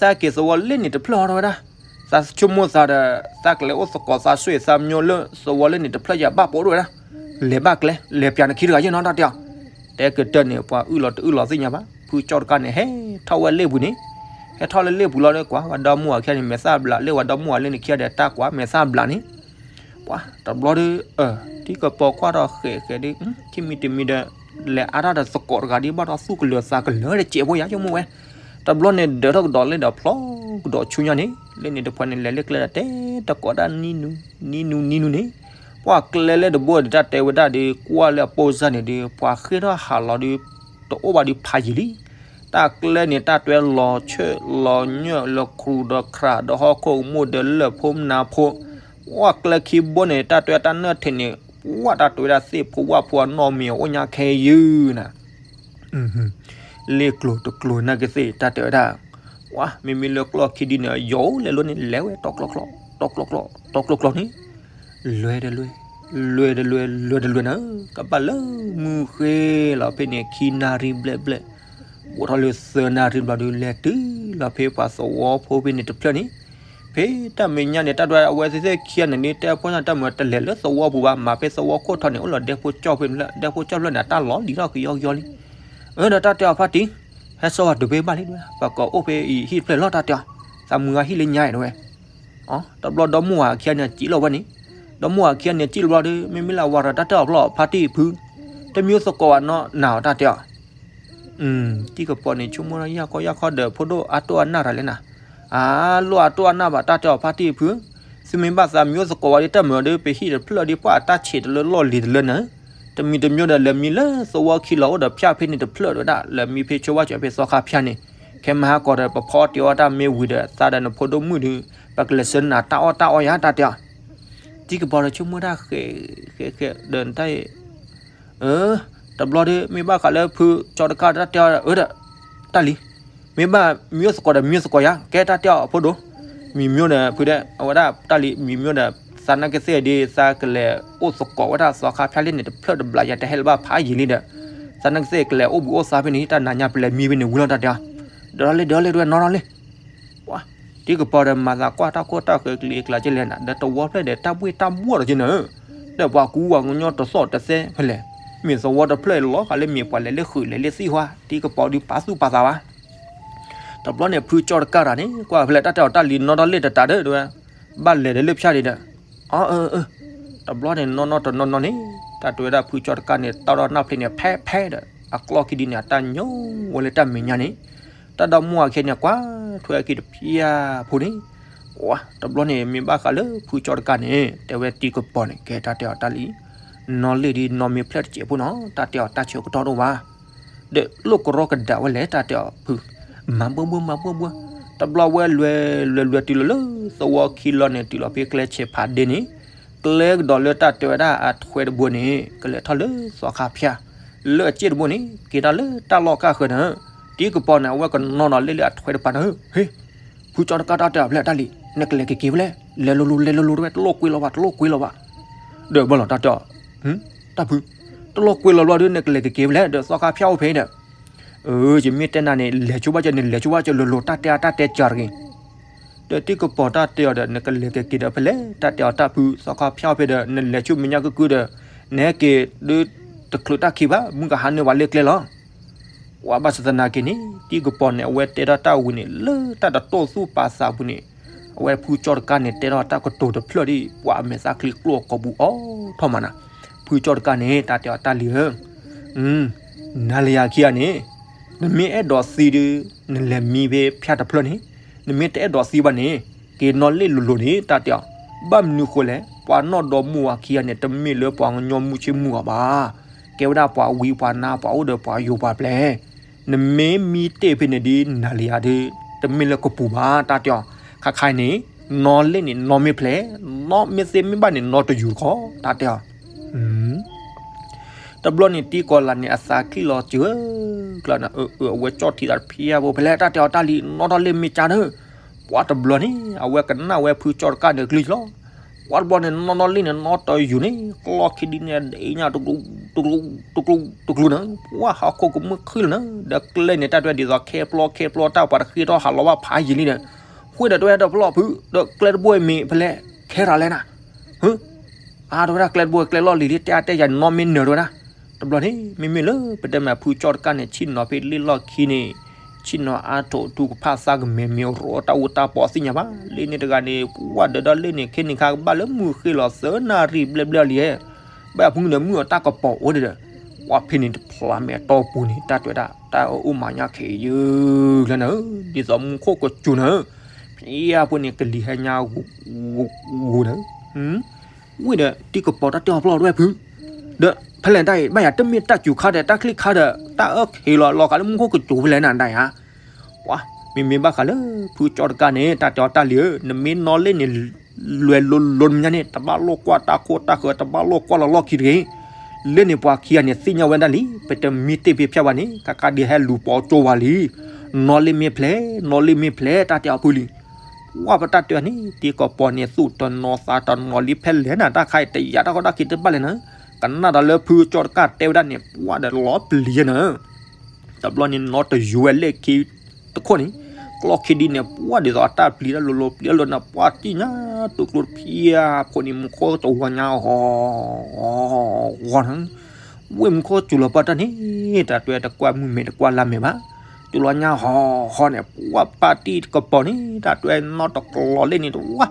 သးက့ၤသဝီလ့ၣ်န့ၣ်တဖျၢၣ်အီၤတဝဲဒၣ်, သးဆိကမိၣ်သးဒီး သးကလဲၤအိၣ်သကိးသးဆိၣ်သးမျိၤလၢသဝီလ့ၣ်န့ၣ်တဖျၢၣ်ယၤဘၣ်ပိာ်တဝဲဒၣ်, လဲၤဘၣ်ကျဲ လဲၤပျးနခံတဂၤယဲၢ်နီတၢ်တဲအီၤ, တဲကတၢၢ်န့ၣ် ပှၤအုၣ်လီၤတအုၣ်လီၤသ့ၣ်ညါဘၣ်, ဖုကၠီတကၢ်န့ၣ် ဟဲထီၣ်ဝဲလ့ၣ်ပူၤန့ၣ်, ဟဲထီၣ်လၢလ့ၣ်ပူၤလီၤဒီး ကွၢ်ဝဲဒီမါဝၤခံဂၤန့ၣ် မဲာ်သၣ်ဘျးလၢ ဝဲဒီမါဝၤလၢန့ၣ်ခံဂၤဒီးတၢ်ကွၢ်မဲာ်သၣ်ဘျးန့ၣ်, ပှၤတဘျီဒီး, တံၤကပီၤကွၢ်ထီၣ်ဃဲၤဃဲၤဒီး ခံမံၤတမံၤဒီး, လဲၤအါထီၣ်ဒီးသကိးတဂၤဒ်ဘၣ်ထီၣ်သူၣ်ကလၢၤသးကလၢၤတစဲးဖိယါဆိကမိၣ်ဝဲ, တဘျီန့ၣ်ဒၢးထီၣ်ကဒီးလ့ၣ်ဒီးဖျီကဒီးဆူညါန့ၣ်, လ့ၣ်န့ၣ်တဖၣ်န့ၣ် လဲၤလၢကျဲဒီးတဲတကိးဒၣ်နံနူ, နံနူနံနူန့ၣ်, ပှၤကျဲလၢတဘိဒီး တၢ်တဲဝဲဒၣ်ဒီး ကွၢ်လၢအပိၢ်စၢ်န့ၣ်ဒီး ပှၤဃ့ၢ်ထီၣ်ဟးလီၤဒီး တအိၣ်ဘၣ်ဒီးဖးယံာ်လံ, တၢ်ကျဲန့ၣ် တၢ်တွဲလီၤဆၢၣ်လီၤညၢၣ်လၢခရူဒီးခရၣ်ဒီးဟီၣ်ခိၣ်ကမူၣ်ဒီးလၢၢ်ဖိမနါဖိ, ဝဲကျဲခံဘိန့ၣ် တၢ်တွဲတၢ်နၢၣ်ထံးန့ၣ် ဝဲတၢ်တွဲဝဲဒၣ်သ့ၣ်ဖိဝၣ်ဖိအနီၢ်မံၤအအိၣ်ညါခဲအံၤနၤ လ့ၣ်ကျိၤတကျိၤနာ်က့သ့ၣ် တၢ်တဲဝဲဒၣ်, ဝဲ မ့မ့ၢ်လၢကျီၢ်ခံဒုန့ၣ် ယိၤလဲၤလိန့ၣ် လဲၤဝဲ တီကျီကျီ တီကျီကျီ တီကျီကျီန့ၣ်, လွဲတလွဲ, လွဲတလွဲ လွဲတလွဲနၤ, ကဘၣ်လၢမုၢ်ဃ့လီၤဖဲန့ၣ် ခံနၣ်ရံၣ်ဘျဲၣ်ဘျဲၣ်, ဘူးထီၣ်လၢသၢနၣ်ရံၣ်ဘျီဒု လဲၤတုၤလီၤဖဲပှၤသဝီဖိဖဲန့ၣ်တဖျၢၣ်န့ၣ်, ဖဲတၢ်မဲာ်ညါန့ၣ် တၢ်ဒွဲအဝဲသ့ၣ်ခံဂၤန့ၣ် တဲဖိညါတၢ်မၤတလဲၤလၢသဝီပူၤဘၣ် မၤဖဲသဝီခိၣ်ထီန့ၣ် အိၣ်လီၤဒဲဖိကၠီၣ်ဖဲန့ၣ်လၢ ဒဲဖိကၠီၣ်ဖျၢၣ်န့ၣ် အတၢ်လီၤလံၤထီၣ်ကယီကယီလံ. အၢ ဒီးတၢ်တဲအီၤဖါတံၢ်, ဟဲစိာ်ဝဲတုၤဖဲဘၣ်လံဝဲ ပှၤကိးအိၣ်ဖဲအံၤဟံၣ်တဖျၢၣ်လီၤ တၢ်တဲအီၤ, သးမုၢ်ဂၤဟံၣ်လၢညါအံၤတဝဲ, တဘျီဒီမါဝၤခံဂၤန့ၣ်စံၣ်လီၤဝဲန့ၣ်, ဒီမါဝၤခံဂၤန့ၣ်စံၣ်လီၤဘျီဒီး မ့မ့ၢ်လၢအဝၤဒီးတၢ်တဲအီၤဖျီၣ် ဖါတံၢ်ဖု, တမံၤသကိးဘၣ်နီၢ်နၤအီၤ တၢ်တဲအီၤ တံၤကပီၤန့ၣ် ဆိကမိၣ်ထီၣ်ယၢ်ခီယၢ်ခီဒီး ဖိဒိၣ်အတိၢ်အနၢ်တၢ်လဲၣ်နၤ, အလိၣ်အတိၢ်အနၢ်ဘၣ် တၢ်တဲအီၤဖါတံၢ်ဖု, သုမ့ၢ်ဘၣ်သးမံအိၣ်သကိးဝဲဒ်တၢ်မၤဒီး ပဟံၣ်တဖျၢၣ်ဒ်ပှၤအတၢ်ဆံးတလၢလီၢ်လံၤတလၢနၤ, တမံၤတမံၤဒီး လဲၤမံလၢသဝီခံလီၤအိၣ်ဒီးဖၠၣ်ဖဲန့ၣ်တဖျၢၣ်တဝဲဒၣ် လဲၤမံဖဲဆိဝဲကၠီၤဖဲသီခါဖၠၣ်န့ၣ်, ခဲမဟါကီးဒီး ပဖီတ့ၢ်အီၣ်တၢ်မ့ၢ်ဝံၤဒီး သးဒီးနဖိဒိၣ်မုၣ်ဒီး ပကလဲၤဆှၢနၤတၢ်အီၣ်တၢ်အီယၤ တၢ်တဲအီၤ, တံၤကပီၤဒီးဆိကမိၣ်တၢ်ဃဲးဃဲးဃဲးဒီးတၢ် အၢ တဘျီဒီး မ့ၢ်ဘၣ်ဃးလၢဖုကၠီတကၢ်တၢ်တဲအီၤဒီး အၢဒီး တၢ်လံၤ, မ့ၢ်ဘၣ်မံအိၣ်သကိးဒီးမံအိၣ်သကိးယၤ ကဲတၢ်တဲအီၤအဖိဒိၣ်, မံမံအိၣ်ဒီးဖုဒီး အဝဲဒၣ်တၢ်လံၤ မံမံအိၣ်ဒီး သးနာ်က့သ့ၣ်ဒ် သးကလဲၤအိၣ်သကိးဝဲဒၣ်သီခါဖၠၣ်လံန့ၣ် တဖျၢၣ်တဘျီယၤ တဟဲလၢၤဘၣ်ဖးယံာ်လံဒီး သးနာ်က့သ့ၣ်ကလဲၤအိၣ်ဘှံးအိၣ်သါဖဲန့ၣ် တၢ်နၤညါပလဲၤမံဖဲန့ၣ်ဝံၤလီၤ တၢ်တဲအီၤ, ဒီးလၢဒီးလၢဒဝဲနီၢ်နီၢ်လံ တံၤကပီၤဒီးမၤသးကွၢ်တၢ်ခိၣ်တၢ်ဃၢၤကလံၤအကျါကလဲၣ်နၤ ဒီးတဝီဖျၢၣ်ဒီးတၢ်ဘှ့ၣ်တၢ်ဘှီၣ်ဒီးက့နၤ, ဒီးပှၤကူပှၤကညီတသီၣ်တသဲဖဲလဲၣ်, မ့ၢ်သဝီတဖျၢၣ်လီၤဃာ်လၢမ့ၢ်ပှၤလဲၤလၢဃုာ်လဲၤလၢသံၣ်ဟါ တံၤကပီၤဒုးပာ်သူၣ်ပာ်သးဘၣ် တဘျီန့ၣ် ဖုကၠီတကၢ်တၢ်န့ၣ် ကွၢ်ဖဲလဲၣ် တၢ်တဲအီၤတၢ်လံၤနီၢ်ထီၣ်လ့ၣ်တတးဒီး တဝဲ ဘၣ်လဲၤဒီးလၢဖၠၣ်ဒံးဒီး, အၢအၢအၢ, တဘျီန့ၣ် နီၢ်နီၢ်တနီၢ်နီၢ်န့ၣ် တၢ်တဲဝဲဒၣ်ဖုကၠီတကၢ်န့ၣ် တၢ်ဒီးနၢ်ဖျ့န့ၣ် ဖဲဖဲဒီး အကျီၢ်ခံဒုန့ၣ် အတၢ်ညိဝဲလၢတၢ်မဲာ်ညါန့ၣ်, တၢ်ဒီမါဝၤခံဂၤန့ၣ် ကွၢ်ထွဲက့ၤတဖၠၣ်ဖိန့ၣ်, တဘျီန့ၣ် မ့ၢ်ဘၣ်ဃးလၢဖုကၠီတကၢ်န့ၣ် တဲဝဲတံၤကပီၤန့ၣ် ကဲတၢ်တဲအီၤတၢ်လံၤ, နီၢ်လ့ၣ်ဒ်နီၢ်မ့ၢ်ဖျၢၣ်တစဲးဖိနီၤ တၢ်တဲအီၤတၢ်ဆၢကတီၢ်တအိၣ်ဘၣ် ဒီးလိၣ်ကရီကဒါဝဲလဲၣ် တၢ်တဲအီၤဖု, မၤဘှီဘှီမၤဘှီဘှီ, တဘျီဝဲလွဲလွဲလွဲတုၤလီၤလၢသဝီခံလီၤန့ၣ် တုၤလီၤဖဲကျဲဆဲးဖးဒ့န့ၣ်, ကျဲကဒီးလၢတၢ်တဲဝဲဒၣ်အထွဲတဘိန့ၣ် ကလဲၤထီၣ်လၢသီခါဖၠၣ်, လၢအစ့ၣ်တဘိန့ၣ် က့ၤထီၣ်လၢတၢ်လီၢ်ကၢ်ဃၢၤနၤ, တံၤကပီၤန့ၣ် အဝဲကနီၢ်ဒီးလ့ၣ်လၢအထွဲတပၤနၤ, ဟ့ၣ် ဖုကၠီတကၢ်တၢ်တဲအီၤဖဲလဲၣ်တၢ်လံၤ, နကလဲၤကက့ၤဖဲလဲၣ်, လဲၤလိၤလိၤလဲၤလိၤလိၤတဝဲ တလိၣ်ကွ့လီၤဘၣ် တလိၣ်ကွ့လီၤဘၣ်, ဒီးဘၣ်လီၤတၢ်တဲအီၤ, တၢ်ဖု, တလိၣ်ကွ့လီၤဘျီဒီး နကလဲၤကက့ၤဖဲလဲၣ် ဒီးသီခါဖၠၣ်အိၣ်ဖဲဒီး, အၢ ယမ့ၢ်တဲနၤန့ၣ် လဲၤဆိဘၣ်ကၢ နလဲၤဆိဘၣ်ကၢလိၤလိၤ တၢ်တဲအတၢ်တဲကၢတဂ့ၤ ဒီးတံၤကပီၤတၢ်တဲအီၤဒီး နကလဲၤကက့ၤဒီးဖဲလဲၣ် တၢ်တဲအီၤတၢ်ဖု သီခါဖၠၣ်အိၣ်ဖဲဒီး နလဲၤဆိမဲာ်ညါကုကုဒီး နဟဲက့ၤဒုးတချုးတၢ်ခံဘၣ် မုၢ်ကဟါနုာ်ဝဲလၢကျဲလီၤ ဝဲဘၣ်ဆၣ်သနာ်က့န့ၣ် တံၤကပီၤန့ၣ် အဝဲတဲထီၣ်တၢ်ဝံၤန့ၣ် လၢတၢ်တတိၢ်သူၣ်ပာ်သးပူၤန့ၣ် အဝဲဖုကၠီတကၢ်န့ၣ် တဲထီၣ်တၢ်ကတိၤတဖျၢၣ်ဒ် ပှၤအမဲာ်သၣ်ချံကျိအကိာ်ပူၤအိၣ်ထီၣ်မးနၤ, ဖုကၠီတကၢ်န့ၣ် တၢ်တဲအီၤတၢ်လံၤဧၢ နၤလၢယၤခံဂၤန့ၣ် နမ့ၢ်အဲၣ်ဒိးသံဒီး နလဲၤမံဖဲဖၠၣ်တဖျၢၣ်န့ၣ်, နမ့ၢ်တအဲၣ်ဒိးသံဘၣ်န့ၣ် က့ၤနီၢ်လ့ၣ်လိၤလိၤန့ၣ် တၢ်တဲအီၤ, ဘၣ်မနုၤဃိလဲၣ် ပှၤနီၢ်ဒီမါဝၤခံဂၤန့ၣ် တမ့ၢ်လၢပှၤကညီမုၢ်ဆ့ၣ်မုၢ်ဂီၤဘၣ်, ကဲဝဲဒၣ်ပှၤဝံပှၤနါ ပှၤအိၣ်ဒီးပှၤယိၤပှၤပျဲၤ, နမ့ၢ်မံတ့ၢ်ဖဲန့ၣ်ဒ်နၤလၢယၤဒီး တမ့ၢ်လၢကပူၤဘၣ် တၢ်တဲအီၤ, ခါခါအံၤန့ၣ် နီၢ်လ့ၣ်န့ၣ် နီၢ်မ့ၢ်ဖျဲး, နီၢ်မ့ၢ်သ့မ့ၢ်ဘၣ်န့ၣ် နီၢ်တယူၤတခီ, တၢ်တဲအီၤ တဘျီန့ၣ် တံၤကပီၤန့ၣ် အသးကံၣ်လီၤစၢၤ ကျါနၤ အၢ အၢ အဝဲကၠီၣ်ထံသးတဖၠၣ်ဖိဖဲလဲၣ် တၢ်တဲအီၤတၢ်လံၤ နီၢ်ထီၣ်လ့ၣ်မ့ၢ်ကၢနၤ, ပှၤတဘျီန့ၣ် အဝဲကနၣ်ဝဲဖုကၠီတကၢ်န့ၣ်ကလုၢ်လီၤ, ပှၤတဘျီန့ၣ် နီၢ်ထီၣ်လ့ၣ်န့ၣ် နီၢ်တယူၤန့ၣ် ကျီၢ်ခံဒုန့ၣ် ဒ့ညါ တကျူ တကျူ တကျူ တကျူနၤ, ပှၤဟီၣ်ခိၣ်ကမုၣ်ခုၣ်လီၤနၤ, ဒီးကျဲန့ၣ် တၢ်တဲဒ်သိးခဲပျီခဲပျီ တၢ်ပှၤတဃ့ထီၣ်ဟးလီၤဘၣ်ဖးယံာ်လံဒီး, ဃိဒီးတဝဲဒီးဖျီၣ်ဖု ဒီးကျဲတဘိမ့ၢ်ဖဲလဲၣ် ခဲရၤလဲနၤ အါ တဝဲဒၣ်ကျဲတဘိကျဲလီၢ်လံၤလံ တဲအါတဲယၤန့ၣ် နီၢ်မ့ၢ်နၢၤတဝဲဒၣ်, တဘျီန့ၣ် မ့မ့ၢ်လၢပတဲမးဖုကၠီတကၢ်န့ၣ် ဆ့ၣ်နီၤဖဲလ့ၣ်လီၢ်ခံန့ၣ်, ဆ့ၣ်နီၤအါထီၣ်တူၢ်ကဖၣ်သးကမဲာ်မ့ၢ်ရိးတၢ်အူတၢ်ပီးသ့ၣ်ညါဘၣ်, လ့ၣ်န့ၣ်တဂၤန့ၣ် ပှၤဒၢးဒီးလ့ၣ်န့ၣ် ခဲန့ၣ်ခါကဘၣ်လၢမုၢ်ဃ့လီၤသၢနၣ်ရံၣ်ဘျဲၣ်ဘျဲၣ်လံ, ဘၣ်ဖုန့ၣ်မုၢ်အတၢ်ကပီၤအိၣ်ဒီး, ပှၤဖဲန့ၣ်တဖျါမဲာ်တီၢ်ပူၤန့ၣ် တၢ်တဲဝဲဒၣ် တၢ်အိၣ်မးညါခဲအံၤယုၢ်လၢနၤ, ဒ်သိးမူခိၣ်ကစူၤနၤ ဖဲအပူၤန့ၣ် ကလံၤဟဲညါဂူာ်ဂူာ်ဂူာ်နၤ, ဝံၤဒီး တံၤကပီၤတၢ်တဲအီၤဖျီၣ်တဝဲဖု, ဒီးဖဲလဲၣ်တၢ်အံၤ ဘၣ်ယၤတမ့ၢ်တၢ်စူၤခါဒီး တၢ်ချံၣ်ခါဒီး တၢ်အၢၣ်ခံးလီၤလီၤဃာ်လၢမူခိၣ်ကစူၤဖဲလဲၣ်နၤဒၣ်ဧါ. ပှၤ မ့မ့ၢ်ဘၣ်ဃးလၢဖုကၠီတကါန့ၣ် တၢ်တဲအီၤတၢ်လံဧၢ, နမ့ၢ်နီၣ်လ့ၣ်န့ၣ် လွဲၤလိၤလိၤနမဲာ်ညါန့ၣ် တဘၣ်လိၣ်ကွၢ်တၢ်ခိၣ်တၢ်ဃၢၤ တဘၣ်လိၣ်ကွၢ်လီၤလီၢ်ခံတဂ့ၤ. လၢန့ၣ်ပှၤခံဂၤန့ၣ် သ့ၣ်ညါဝဲဒၣ်လံ ပတမ့ၢ်တ့ၢ်ဖ့ဖျဲၣ်ဘၣ်န့ၣ် ကကးဒံးဟဲလူၤပိာ်ကၠိဝဲလံ. နီၣ်လ့ၣ်မ့ၢ်ဖျဲး နီၣ်လ့ၣ်မ့ၢ်ဖျဲး တၢ်တဲအီၤဖုလံ. ပှၤပတၢ်တဲန့ၣ် တံၤကပီၤန့ၣ် သူၣ်တနီၤသးတနီၤလံ ဖဲလဲၣ်နၤ တၢ်ခါအံၤတယာ်တၢ်ကီတၢ်ခဲတဘၣ်လဲၣ်နၤ. ကနၣ်ဒီးလၢဖုကၠီတကါတဲဝဲဒၣ်န့ၣ် ပှၤဒီးလီၤပျံၤယဲနၤ. တဘျီန့ၣ်နီၣ်တယိၤဝဲလ့ၣ်ခံတခိၣ်န့ၣ် ကျီၢ်ခံဒုန့ၣ် ပှၤဒ်သိးအတၢ်ပျံၤတၢ်လိၤလိၤပျံၤတၢ်လိၤန့ၣ် ပှၤစံၣ်ညါ တူၢ်ကျိတဖျၢၣ်ဖိန့ၣ် မူခိၣ်တဝီညါ ဂီၤ ဂီၤ ဂီၤနၤ. ဝ့ၢ်မူခိၣ်စူၤလီၤပှၤတၢ်န့ၣ် တၢ်တွဲတကွၢ်မုၢ်မဲာ်တကွၢ်လါမဲာ်ဘၣ်. စူၤလီၤညါဟီၣ်ဟီၣ်န့ၣ် ပှၤပၢ်တံၤကပီၤန့ၣ် တၢ်တွဲနီၣ်တကျီၤလ့ၣ်န့ၣ်တဝါ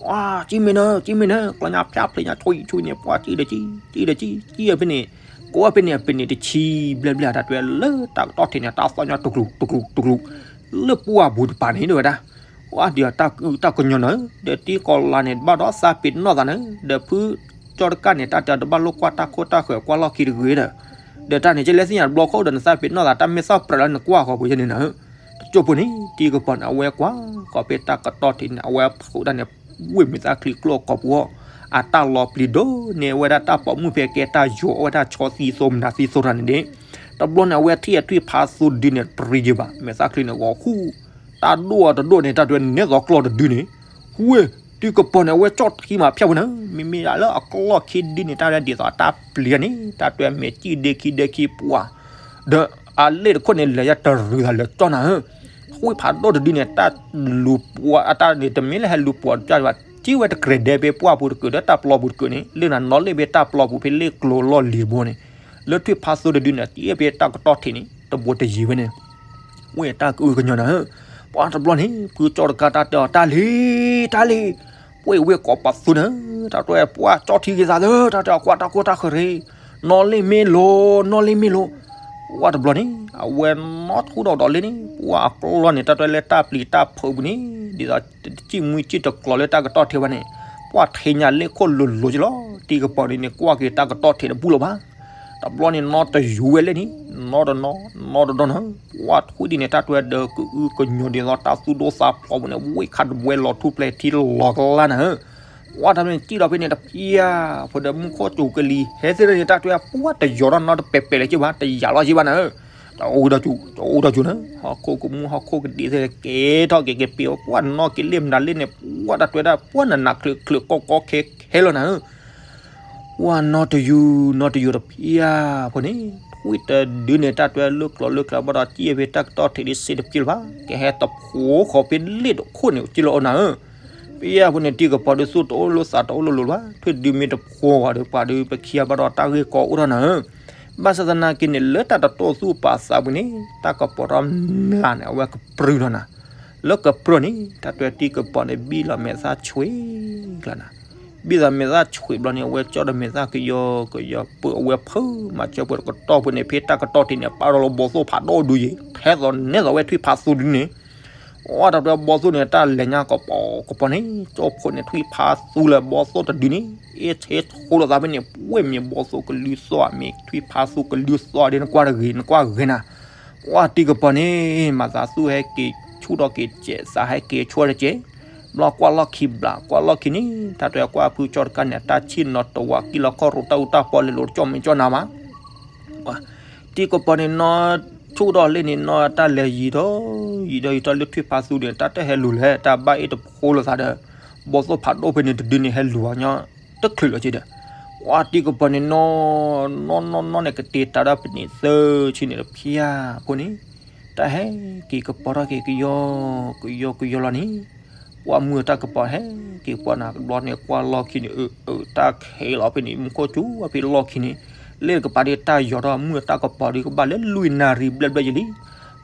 ဝါ စံၣ်မ့ၢ်နၤ စံၣ်မ့ၢ်နၤ ကျီၢ်ညါဖျါဖျ့ညါ ဆွံဆွံန့ၣ် ပှၤစံၣ်ဒီးစံၣ် စံၣ်ဒီးစံၣ် စံၣ်အဖဲန့ၣ် ကိးဝဲဖဲန့ၣ် အပနံးတဆံဘျဲၣ်ဘျဲၣ် တၢ်တွဲလၢတၢ်ကတီၢ်ထံးန့ၣ် တၢ်သီၣ်ညီတူၢ်ကျူးတူၢ်ကျူးတူၢ်ကျူး လၢပှၢ်ပူၤတပၤန့ၣ် တဲဝဲဒၣ် ဝါဒ်တၢ်ကညီၤနၤ ဒီးတံၤကီၤလါန့ၣ် ဘၣ်ဒီးသးပ့ၤနီၣ်သးနၤ ဒီးဖုကၠီတကါန့ၣ် တၢ်တဲတဘၣ်လိၣ်ကွၢ်တၢ်ခိၣ်တၢ်ဃၢၤကွၢ်လီၢ်ခံတဂ့ၤဒီး ဒီးတၢ်န့ၣ် ကလဲၤသ့ၣ်ညါတဘျီခိၣ်ဒီး နသးပ့ၤနီၣ်သး တၢ်မ့ၢ်သီၣ်ပြးလၢနကွၢ်ဃီပူၤယဲန့ၣ်နၤ တကၠိဖိန့ၣ် တံၤကပီၤန့ၣ် အဝဲကွၢ်ကီးဖဲတၢ်ကတီၢ်ထံးန့ၣ် အဝဲဖုးတၢ်န့ၣ် ဝ့ၢ်မဲာ်သၣ်ချံကျိၣ်ကီးပူၤအီၤ အတၢ်လီၤပျံၤဒိၣ်န့ၢ်ဝဲဒၣ်တၢ်ပိာ်မုၣ်ဖဲကဲတၢ်ယိာ်အီၣ်ဝဲဒၣ်ဆီသံသိမနၤသံသိတၢ်န့ၣ်ဒၣ် တဘျီန့ၣ် အဝဲထံၣ်အထွံၣ်ဖးသူတဒုန့ၣ် တရံးယဘၣ် မဲာ်သၣ်ချံန့ၣ် ဂီၤဃူ တၢ်ဒိၣ်အတဒိၣ်န့ၣ် တၢ်တွဲနဲသိးကျီၢ်တဒုန့ၣ် ဝ့ၢ် တံၤကပီၤန့ၣ် အဝဲကၠီၣ်ထံမးဖျၢၣ်ဖိနၤ မ့မ့ၢ်လၢအကျီၢ်ခံဒုန့ၣ် တၢ်ဒ်သိးတၢ်ပျံၤန့ၣ် တၢ်တွဲမဲာ်ကံၣ်ဒ့ခံဒ့ခံပှၤ ဒီးအလ့ၣ်တခိၣ်န့ၣ် လဲၤယတရုၤသးလၢကၠီၣ်နၤဧၢ ထွံၣ်ဖးဒိၣ်တဒုန့ၣ် တၢ်လူၤပှၤအတၢ်န့ၣ် တမ့ၢ်လၢဟဲလူၤပှၤတကၢ်ဘၣ် ကံၣ်ဝဲတကြဲးဒဲးဖဲပှၢ်ပူၤတကုာ်ဒီးတၢ်ပျီပူၤတကုာ်န့ၣ် လၢနၤနီၣ်လ့ၣ်ဖဲတၢ်ပျီပူၤဖဲလ့ၣ်ကျိၤလီၢ်လံၤဘိန့ၣ် လၢထွံၣ်ဖးသူတဒုန့ၣ် တံၢ်ဖဲတၢ်ကတီၢ်ထံးန့ၣ် တဘိတယံၤဝဲန့ၣ် ဝ့ၢ်တၢ်ကအုကညီၤနၤဧၢ ပှၤတဘျီန့ၣ် ဖုကၠီတကါတၢ်တဲအီၤ တၢ်လံၤ တၢ်လံၤ ပှ့ၤဝ့ၢ်ကိးပသူနၤ တၢ်တွဲပှၤကၠီၣ်ထံဂ့ၤသးလၢ တၢ်တဲအီၤကွၢ်တၢ်ခိၣ်တၢ်ဃၢၤရ့ နီၣ်လ့ၣ်မ့ၢ်လိၤ နီၣ်လ့ၣ်မ့ၢ်လိၤ ပှၤတဘျီန့ၣ် အဝဲနီၣ်ထူၣ်ဒီးဒီးလ့ၣ်န့ၣ် ပှၤအကျီၢ်န့ၣ် တၢ်တွဲလၢတၢ်ပျံၤတၢ်ဖုးပူၤန့ၣ် ဒ်သိး တစံၣ်မှံစံၣ်တကျီၤလၢတၢ်ကတီၢ်ထံးဘၣ်န့ၣ် ပှၤထံၣ်ညါလ့ၣ်ခိၣ်လိၤလိၤကလီၤ တံၤကပီၤန့ၣ်န့ၣ် ကွၢ်က့ၤတၢ်ကတီၢ်ထံးတဘူၣ်လၢၤဘၣ် တဘျီန့ၣ်နီၣ်တယိၤဝဲလ့ၣ်န့ၣ် နီၣ်တနီၣ် နီၣ်တဒီနီၤ ပှၤထွံၣ်ဒ်န့ၣ် တၢ်တွဲဒီးကအုကညီၤဒ်သိးတၢ်သူၣ်ဒိၣ်သးဖျိးပူၤန့ၣ် ဝ့ၢ်ခးတဝဲလီၤထူၣ်ပျဲၤထံလီၤကလါနၤဧၢ ပှၤတၢ်မ့ၢ်စံၣ်ဒီးဖဲန့ၣ်တဖျၢၣ် ဖိဒီးမူခိၣ်စူၤကလံၤ ဟဲသ့ၣ်န့ၣ် တၢ်တွဲပှၤတယိၤဒီးနီၣ်တပဲာ်ပဲာ်လၢၤက့ဘၣ် တယာ်လီၤက့ဘၣ်နၤဧၢ တအိၣ်ဒီးစူၤ တအိၣ်ဒီးစူၤနၤ ဟီၣ်ခိၣ်ကမူဟီၣ်ခိၣ်ကဒံးသ့ၣ်ကဲထီၣ်က့ၤက့ၤပ့ၤအီၤ ပှၤနီၣ်က့ၤလ့ၣ်မတၤလ့ၣ်န့ၣ် ပှၤတၢ်တွဲဒၣ်ပှၤနးနးချုးချုးကီကီခဲခဲလီၤနၤဧၢ ပှၤနီၣ်တယုၢ် နီၣ်တယုၢ်တဖျၢၣ်ဖိန့ၣ် ထွံၣ်တဒုန့ၣ် တၢ်တွဲလၢကျိၤလၢကျဲဘၣ်ဒီး စံၣ်ဖဲတၢ်ကတီၢ်ထံးဒ်စ့တဖျၢၣ်လၢၤဘၣ် ကဟဲတဖိဃီၤဖဲလ့ၣ်တခိၣ်န့ၣ် က့လီၤအိၣ်နၤဧၢ ဖဲအံၤဖိန့ၣ် တံၤကပီၤဒုးသူၣ်တအိၣ်လိာ်သးတအိၣ်လိာ်လိာ်ဘၣ် ထွံၣ်တဒုမ့ၢ်တဖိဃီၤဒီးပှၤဒုးပခံဂၤဘၣ်ဒီးတၢ်ဂ့ၢ်ကီအိၣ်ထီၣ်နၤဧၢ ဘၣ်ဆၣ်သနာ်က့န့ၣ် လၢတၢ်တတိၢ်သူၣ်ပာ်သးပူၤန့ၣ် တၢ်ကပီၤထီၣ်မျးန့ၣ် အဝဲကပြုၢ်ထီၣ်နၤ လၢကပြုၢ်န့ၣ် တၢ်တွဲတံၤကပီၤန့ၣ် ဘံၣ်လီၤမဲာ်သၣ်ဆွံကျါနၤ ဘံၣ်လီၤမဲာ်သၣ်ဆွံဘျီန့ၣ် အဝဲကၠီၣ်ဒီးမဲာ်သၣ်ကယီကယီပၢအဝဲဖုးမၤစၢၤပှဲၤတကတီၢ်ဖိန့ၣ် ဖဲတၢ်ကတီၢ်ထံးန့ၣ် ပာ်ဒီးလၢဘီသိၣ်ဖးဒိၣ်ဒုးယံၤ ထဲသိးနဲသိးဝဲထွံၣ်ဖးသူဒုန့ၣ် အတၢ်တွဲဘီသိၣ်န့ၣ် တၢ်လဲၤညါကပီၤကပီၤန့ၣ် ကၠီၣ်ဖိန့ၣ် ထွံၣ်ဖးသူလၢဘီသိၣ်တဒုန့ၣ် အ့ၣ်ဆ့ထိလိာ်သးဖဲန့ၣ် ပှဲၤမ့ၢ်ဘီသိၣ်ကလုၢ်သီၣ် မ့ၢ်ထွံၣ်ဖးသူကလုၢ်သီၣ်ဒ်နကွၢ်တဂ့ၤ နကွၢ်ဂ့ၤနၤ ပှၤတံၤကပီၤန့ၣ် မၤသးသူၣ်ဟဲက့ၤဆူၣ်ထီၣ်က့ၤစဲး သးဟဲက့ၤဆူၣ်ထီၣ်တက့ၢ် ဘျီကွၢ်လီၢ်ခံဘျး ကွၢ်လီၢ်ခံန့ၣ် တၢ်တွဲကွၢ်ဖုကၠီတကါန့ၣ် တၢ်ဆံၣ်နီၤတဝးကံၣ်လီၤခီၣ်ရိၤ တၢ်အူတၢ်ပီလဲၤလိာ်တကၠီၣ်မဲာ်ကၠီၣ်နါမး တံၤကပီၤန့ၣ် နီၢ်ဆူၣ်ထီၣ်လ့ၣ်န့ၣ် နီၢ်တၢ်လဲၤယံၤထီၣ် ယံၤထီၣ်ယံၤထီၣ်လၢထွံၣ်ဖးသူန့ၣ် တၢ်တဟဲလူၤလဲၣ် တၢ်ဘၣ်အ့ၣ်တဖိလိာ်သးဒီး ဘီသိၣ်ဖးဒိၣ်ဖဲန့ၣ်တဒုန့ၣ် ဟဲလူၤအီၤညီတချုးလီၤက့ဒီး ပှၤတံၤကပီၤန့ၣ် နီၢ် နီၢ်နီၢ်နီၢ်န့ၣ် ကတ့တၢ်ဒီးပနံးသၢဆံန့ၣ်တဖၣ်ဖိန့ၣ် တၢ်ဟဲက့ၤကပီၤထီၣ်က့ၤကယီကယီကယီလီၤန့ၣ် ပှၤမုၢ်တၢ်ကပီၤဟဲက့ၤပှၤနၤတဘျီန့ၣ် ကွၢ်လီၢ်ခံန့ၣ် အၢ အၢ တၢ်ခဲလီၤဖဲန့ၣ် မူခိၣ်စူၤဖဲလီၢ်ခံန့ၣ် လ့ၣ်ကပၤဒ်တၢ်ယီၤထီၣ် မုၢ်တၢ်ကပီၤဒ်ကဘၣ်လၢလွံၢ်နၣ်ရံၣ်ဘျဲၣ်ဘျဲၣ်ယံၤလံ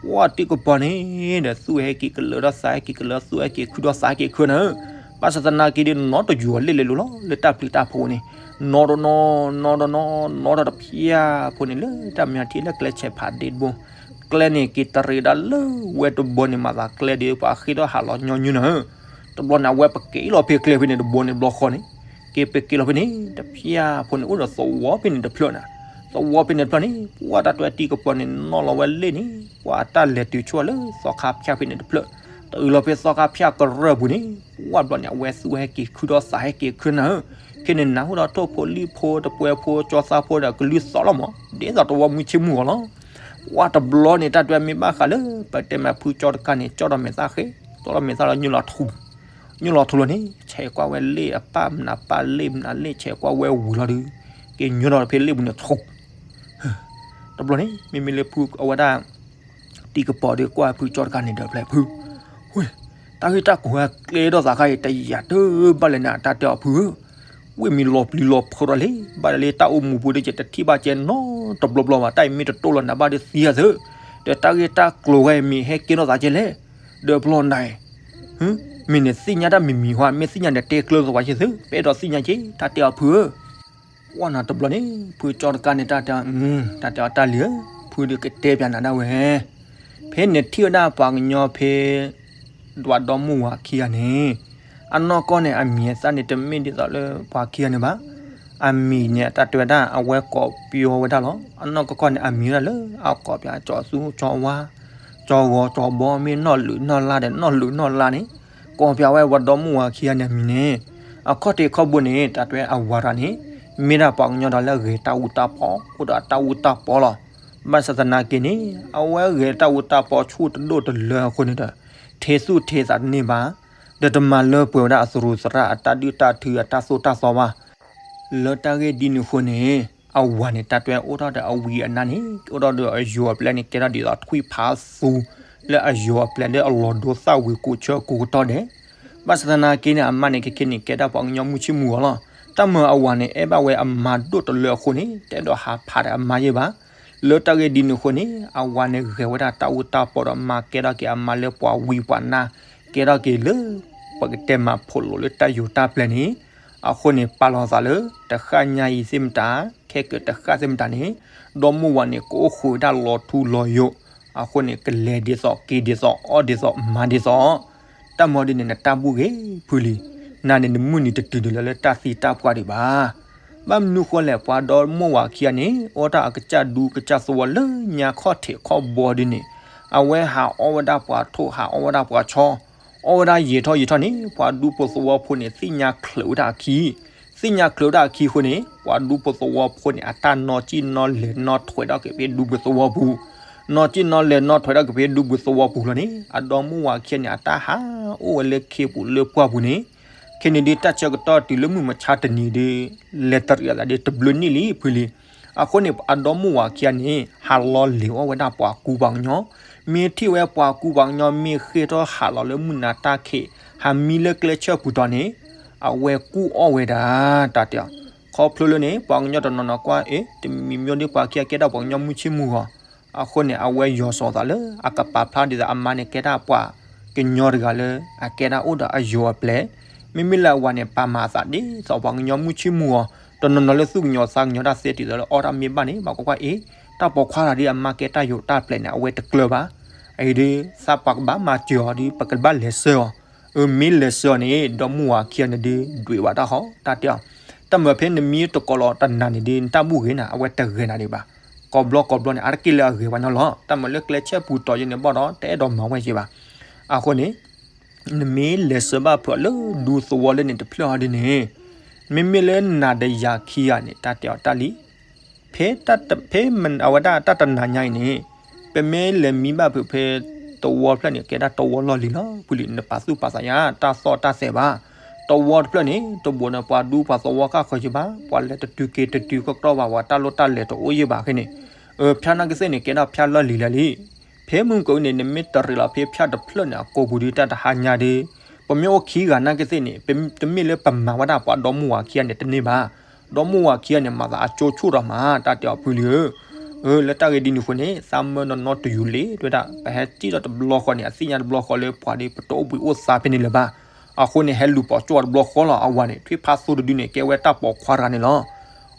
ပှၤတံၤကပီၤန့ၣ်ဒီး သူၣ်ဟဲက့ၤကလၢၤဒီးသးဟဲက့ၤကလၢၤ သူၣ်ဟဲက့ၤခုဒီးသးဟဲက့ၤခုနၤဧၢ ဘၣ်ဆၣ်သနာ်က့ဒီး နီၢ်တယိၤလ့ၣ်လဲၤလိၤလီၤ လၢတၢ်ပျံၤတၢ်ဖုးန့ၣ် နီၢ်တနီၢ် နီၢ်တနီၢ် နီၢ်တၢ်တဖၣ်ဖိန့ၣ် လၢတၢ်မ့ၢ်ထံၣ်လၢကျဲဆဲးဖးဒ့တဘိ ကျဲန့ၣ် က့ၤတရံးဒၣ်လၢဝဲတဘိန့ၣ် မၤသးကျဲဒီး ပှၤဃ့ထီၣ်ဟးလီၤညီနုၢ်နၤဧၢ တဘျီန့ၣ် အဝဲပက့ၤလီၤဖဲကျဲဖဲန့ၣ်တဘိန့ၣ် ဘျီဃီန့ၣ် က့ၤပက့ၤလီၤဖဲန့ၣ် တဖၠၣ်ဖိန့ၣ် အိၣ်ဒီးသဝီဖဲန့ၣ်တဖျၢၣ်နၤ, သဝီဖဲန့ၣ်တဖျၢၣ်န့ၣ် ပှၢ်တၢ်တွဲတံၤကပီၤန့ၣ် နီၣ်လီၤဝဲလ့ၣ်န့ၣ် ပှၢ်အတၢ်လဲၤတုၤဆူၣ်လၢသီခါဖၠၣ်ဖဲန့ၣ်တဖျၢၣ်, တုၤလီၤဖဲသီခါဖၠၣ်ကရၢၢ်ပူၤန့ၣ် ပှၢ်ဘျီန့ၣ် အဝဲသူၣ်ဟဲက့ၤခုဒီးသးဟဲက့ၤခုနၤဧၢ, ဖဲန့ၣ်နၤဟူဒီးထိၣ်ဖိလံၣ်ဖိ တပွဲဖိ ကၠီသၣ်ဖိဒီးကလုၢ်သီလီၤမး ဒ်သိးတဝီမုၢ်ဆ့ၣ်မုၢ်ဂီၤလီၤ. ပှၢ်တဘျီန့ၣ် တၢ်တွဲမ့ၢ်ဘၣ်ဃးလၢ ပတဲမးဖုကၠီတကါန့ၣ် ကၠီဒီးမဲာ်သၣ်ဃ့, ကၠီဒီးမဲာ်သၣ်လီၤ ညိၣ်လီၤထူ ညိၣ်လီၤထူလီၤန့ၣ် ဆဲးကွၢ်ဝဲလ့ၣ်အပၢ်မနုၤပၢ်လ့ၣ်မနုၤလ့ၣ် ဆဲးကွၢ်ဝဲဝံၤလီၤဒီး က့ၤညိၣ်ဒီးဖဲလ့ၣ်ပူၤန့ၣ်ထူ တဘျီန့ၣ် မ့မ့ၢ်လၢဖုအဝဲဒၣ် တံၤကပီၤဒီးကွၢ်ဖုကၠီတကါန့ၣ်ဒီးဖဲဖု, ဝ့ၢ်, တၢ်ဂ့ၢ်တၢ်ကျိၤဟဲကျဲဒီးသးခါအံၤ တယာ်တဘၣ်လဲၣ်နၤ တၢ်တဲအီၤဖုဧၢ, ဝ့ၢ်မံၤလီၤပျံၤလီၤဖုးဒီးလံ, ဘၣ်ဒ်လၢတၢ်အိၣ်မူပူၤဒီး ယတထံၣ်ဘၣ်ကဲနီတဘျီဘျီဘၣ်, တၢ်အံၤမ့ၢ်တတိၢ်လီၤနၤဘၣ်ဒီးသံယၤသု, ဒီးတၢ်ဂ့ၢ်တၢ်ကျိၤဝဲမ့ၢ်ဟဲကဲထီၣ်သးကဲလဲၣ်, ဒီးဘျီနၤအံၤ မ့ၢ်နသ့ၣ်ညါတၢ်မံၤမံၤဟါ, မ့ၢ်သ့ၣ်ညါန့ၣ်တဲကျၢၤသးဝဲကဲသု, ပအဲၣ်ဒိးသ့ၣ်ညါက့ၤ တၢ်တဲအီၤဖုဧၢ ကွၢ်နၤတဘျီန့ၣ် ဖုကၠီတကါန့ၣ် တၢ်တဲ, တၢ်တဲအီၤတၢ်လံၤဧၢ, ဖုဒီးကတဲပၠးနၤဒၣ်ဝဲ, ဖဲနထံၣ်ဝဲဒၣ်ပှၤကညီဖဲ ဒွးဒီမုၢ်ဝၤခံဂၤန့ၣ်, အနီၢ်ကီၢ်န့ၣ် အမံၤအသၣ်န့ၣ် တမ့ၢ်ဒ်သိးလၢပှၤခံဂၤန့ၣ်ဘၣ်. အမံၤန့ၣ် တၢ်တဲဝဲဒၣ် အဝဲကိးပယီၤဝဲဒၣ်လီၤ. အနီၢ်ကီၢ်ကီၢ်န့ၣ် အမံၤဝဲဒၣ်လၢအကိးပၠး ကၠီၤသူကၠီၤဝါ ကၠီၤဂီၤကၠီၤဘီ မ့ၢ်နီၢ်လုးနီၢ်လါဒီး နီၢ်လုးနီၢ်လါန့ၣ် ကိးပၠးဝဲပှၤဒီမုၢ်ဝၤခံဂၤန့ၣ်အမံၤန့ၣ်, အခီၣ်ထံးခီၣ်ဘိန့ၣ် တၢ်တဲဝဲအဝၤတဂၤန့ၣ် မ့ၢ်ဒၣ်ပှၤကညီဒီးလၢအဂဲၤတၢ်အူတၢ်ပီ, အိၣ်ဒီးအတၢ်အူတၢ်ပီလီၤ. ဘၣ်ဆၣ်သနာ်က့န့ၣ် အဝဲဂဲၤတၢ်အူတၢ်ပီဆူၣ်တဒိၣ်တလၢအဃိန့ၣ်ဒီး ထဲသူၣ်ထဲသးတန့ၢ်ဘၣ်, ဒီးတမၤလၢပှဲၤဝဲဒၣ်အသရူးသရၣ်အတၢ်ဒုၣ်တၢ်ထုအတၢ်သိၣ်တၢ်သီဘၣ်. လၢတၢ်ဂ့ၢ်ဒ်န့ၣ်အဃိန့ၣ် အဝၤန့ၣ် တၢ်တဲဝဲအိၣ်ထီၣ်ဒီးအဝံၤအနါန့ၣ် အိၣ်ထီၣ်ဒီးအယိၤအပျဲၢ်န့ၣ် ကဲထီၣ်ဒ်သိးထွံၣ်ဖးသူ လၢအယိၤအပျဲၢ်လၢအလီၤဒိသၣ်ဝံၤကိးဆၢကိးကတီၢ်ဒဲး. ဘၣ်ဆၣ်သနာ်က့န့ၣ် အမါန့ၣ် ခဲခဲန့ၣ် ကဲဒၣ်ပှၤကညီမုၢ်ဆ့ၣ်မုၢ်ဂီၤလီၤ. တၢ်မၤအဝၤန့ၣ် အဲၣ်ဘၣ်ဝဲအမါဒိၣ်တလၢအဃိန့ၣ် တအဲၣ်ဒိးဟးဖးဒီးအမါယဲၢ်ဘၣ်. လၢတၢ်ဂ့ၢ်ဒ်န့ၣ်အဃိန့ၣ် အဝၤန့ၣ်ဂဲၤဝဲဒၣ်တၢ်အူတၢ်ပီဒီးမၤကဲထီၣ်က့ၤအမါလၢ ပှၤဝံပှၤနါ ကဲထီၣ်က့ၤလၢ ပကတဲမၤဖိးလိာ်လၢတၢ်ယိၤတၢ်ပျဲၢ်န့ၣ်. အဃိန့ၣ် ပာ်လီၤသးလၢ တဃၣ်ညါအံၤသ့ၣ်မတၤ ခဲကတဃၣ်သ့ၣ်မတၤန့ၣ် ဒီမုၢ်ဝၤန့ၣ် ကအိၣ်ဃုာ်ဝဲဒၣ်လီၤထူလီၤယိာ်. အဃိန့ၣ် ကလဲၤဒ်သိး က့ၤဒ်သိး အီၣ်ဒ်သိး မၤဒ်သိး တၢ်မၤဒ်န့ၣ် နတၢ်ဘူၣ်ဂ့ၤဖုလံ. နၤန့ၣ် နမုၢ်နံၤတတုၤဒံးလၢလၢတၢ်သံတၢ်ပှၢ်ဒံးဘၣ်. ဘၣ်မနုၤဃိလဲၣ် ပှၤဒီမုၢ်ဝၤခံဂၤန့ၣ် အီၣ်တၢ်အကစၢ်ဒူကစၢ်သဝီလၢညါခီၣ်ထံးခီၣ်ဘိဒ်န့ၣ် အဝဲဟးအီၣ်ဝဲဒၣ်ပှၤထိၣ် ဟးအီၣ်ဝဲဒၣ်ပှၤဆီ အီၣ်ဝဲဒၣ်ယံာ်ထီၣ်ယံာ်ထီၣ်န့ၣ် ပှၤဒူဖိသဝီဖိန့ၣ် သ့ၣ်ညါချုးဝဲဒၣ်အခံ, သ့ၣ်ညါချုးဝဲဒၣ်အခံအဃိန့ၣ် ပှၤဒူဖိသဝီဖိန့ၣ် အတၢ်နီၢ်ကံၣ်နီၢ်လဲၤနီၢ်ထွဲထီၣ်က့ၤဖဲဒူပူၤသဝီပူၤ, နီၢ်ကံၣ်နီၢ်လဲၤနီၢ်ထွဲထီၣ်က့ၤဖဲဒူပူၤသဝီပူၤလီၤန့ၣ် အဒီမုၢ်ဝၤခံဂၤန့ၣ် အတၢ်ဟးအိၣ်ဝဲလၢခ့ပူၤလၢပှၢ်ပူၤန့ၣ်, ခဲန့ၣ်ဒုး တၢ်ဆၢကတီၢ်တုၤလၢမုၢ်မဆါတနံၤဒုး လဲၤတရံးအသးဒုးတဘျုးနံၣ်လံဖုလံ. အဃိန့ၣ် အဒီမုၢ်ဝၤခံဂၤန့ၣ် ဟးလီၤလဲၤအီၣ်ဝဲဒၣ်ပှၤကူပှၤကညီ, မ့ၢ်ထံၣ်ဝဲပှၤကူပှၤကညီ မ့ၢ်ဃ့ၢ်ထီၣ်ဟးလီၤလၢမုၢ်နၤတၢ်ခံး ဟးမံလၢကျဲဆၢပူၤတီၤန့ၣ် အဝဲကူအီၣ်ဝဲဒၣ် တၢ်တဲအီၤ. ခီဖျိလၢန့ၣ် ပှၤကညီတနီၤနီၤကွၢ် အ့ တမံၤမံၤဒ်ပှၤခံဂၤ ကဲဒၣ်ပှၤကညီမုၢ်ဆ့ၣ်မုၢ်ဂီၤ, အဃိန့ၣ် အဝဲယီၤစီၤသးလၢ အကပာ်ဖျါဒ်သိးအမါန့ၣ် ကဲဒၣ်ပှၤကညီတဂၤလၢ အကဲဒၣ်အိၣ်ဒီးအယိၤအပျဲၢ်, မ့မ့ၢ်လၢအဝၤန့ၣ် ပာ်မၤအသးဒ်သိးပှၤကညီမုၢ်ဆ့ၣ်မုၢ်ဂီၤ, တနီၤနီၤလၢသူၣ်ကညီၤသးကညီၤတၢ်သ့တုၤသိးလၢအီၣ်တၢ်မ့ၢ်ဘၣ်န့ၣ် ဘၣ်ကွၢ်ကွၢ် အ့ တၢ်ပိာ်ခွါတဂၤဒ်အမါကဲတၢ်ယိၤတၢ်ပျဲၢ်န့ၣ် အဝဲတကျၢၤဘၣ်. အအံၤဒုး သးပှၤကဘၣ်မၤစၢၤအီၤဒုး ပကဘၣ်လဲၤဆှၢအီၤ, အမ့ၢ်လဲၤဆှၢအီၤန့ၣ် ဒီမုၢ်ဝၤခံဂၤန့ၣ်ဒုး ဒွဲၣ်ဝဲတၢ်ဃီ တၢ်တဲအီၤ. တၢ်မၤဖဲနမံတကိးလီၤတနၤန့ၣ်ဒုး နတၢ်ဘူၣ်ဂ့ၤနၤ အဝဲတဂဲၤနၤဒံးဘၣ်. ကိးဘျီကိးဘျီန့ၣ် အါတက့ၢ်လၢအဂဲၤဝဲနီၤလီၤ. တၢ်မၤလၢကျဲဆၢပူၤတီၤယဲန့ၣ်ဘၣ်ဒီး တအဲၣ်ဒိးမၤဝဲက့ၤဘၣ်. အဃိန့ၣ် နမ့ၢ်လဲၤဆှၢဘၣ်ဖုးအီၤလၢဒူသဝီလၢန့ၣ်တဖျၢၣ်အီၤဒ်န့ၣ်, မ့မ့ၢ်လၢနၤဒီးယၤခံဂၤန့ၣ် တၢ်တဲအီၤတၢ်လံ. ဖဲ ဖဲအဝဲဒၣ်တၢ်တနၤညါအံၤန့ၣ် ပမ့ၢ်လဲၤမံဘၣ်ဖုးဖဲသဝီဖျၢၣ်န့ၣ် ကဲဒၣ်သဝီလီၢ်လံၤလီၤ. ဖုလံ နပာ်သူၣ်ပာ်သးယါ တၢ်သီၣ်တၢ်သဲးဘၣ်. သဝီတဖျၢၣ်န့ၣ် တဘူးဒီးပှၤဒူပှၤသဝီဃၣ်ဃၢၤယံၤဘၣ်, ပှၤလဲၤတတုၤက့ၤတတုၤကီၢ်ကီၢ်ဘၣ်, ပှၤတၢ်လိၣ်တၢ်လဲၤတအိၣ်ယံၤဘၣ်ခဲန့ၣ်, ဖၠၣ်နာ်က့သ့ၣ်န့ၣ် ကဲဒၣ်ဖၠၣ်လီၢ်လံၤလၢာ်လံ. ဖဲမုၢ်ကီးန့ၣ် နမ့ၢ်တရံးလီၤဖဲဖၠၣ်တဖျၢၣ်န့ၣ် အကိာ်ပူၤဒုး တၢ်တဟါညါဒုး ပမ့ၢ်အိၣ်ခံဂၤနာ်က့သ့ၣ်န့ၣ် တမ့ၢ်လၢပမၤဝဲဒၣ်ပှၤဒီမုၢ်ဝၤခံဂၤန့ၣ်တန့ၢ်ဘၣ်. ဒီမုၢ်ဝၤခံဂၤန့ၣ် မၤသးအကၠိဆူၣ်ဒီးမး တၢ်တဲအီၤဖုလံဧၢ. လၢတၢ်ဂ့ၢ်ဒ်န့ၣ်အဃိန့ၣ် သးမၢနီၢ်နီၢ်တယူၤလံ တဲဝဲဒၣ် ပဟဲစံၣ်ထီၣ်တဘျီဃီန့ၣ် အသ့ၣ်ညါတဘျီဃီလၢပှၤဒုး ပတအိၣ်ဘှံးအိၣ်သါဖဲန့ၣ်လၢၤဘၣ်. အဃိန့ၣ် ဟဲလူၤပိာ်ကၠိတဘျီဃီလီၤ. အဝၤန့ၣ် ထွံၣ်ဖးသိတဒုန့ၣ် ကဲဝဲတၢ်ပိာ်ခွါတဂၤန့ၣ်လီၤ.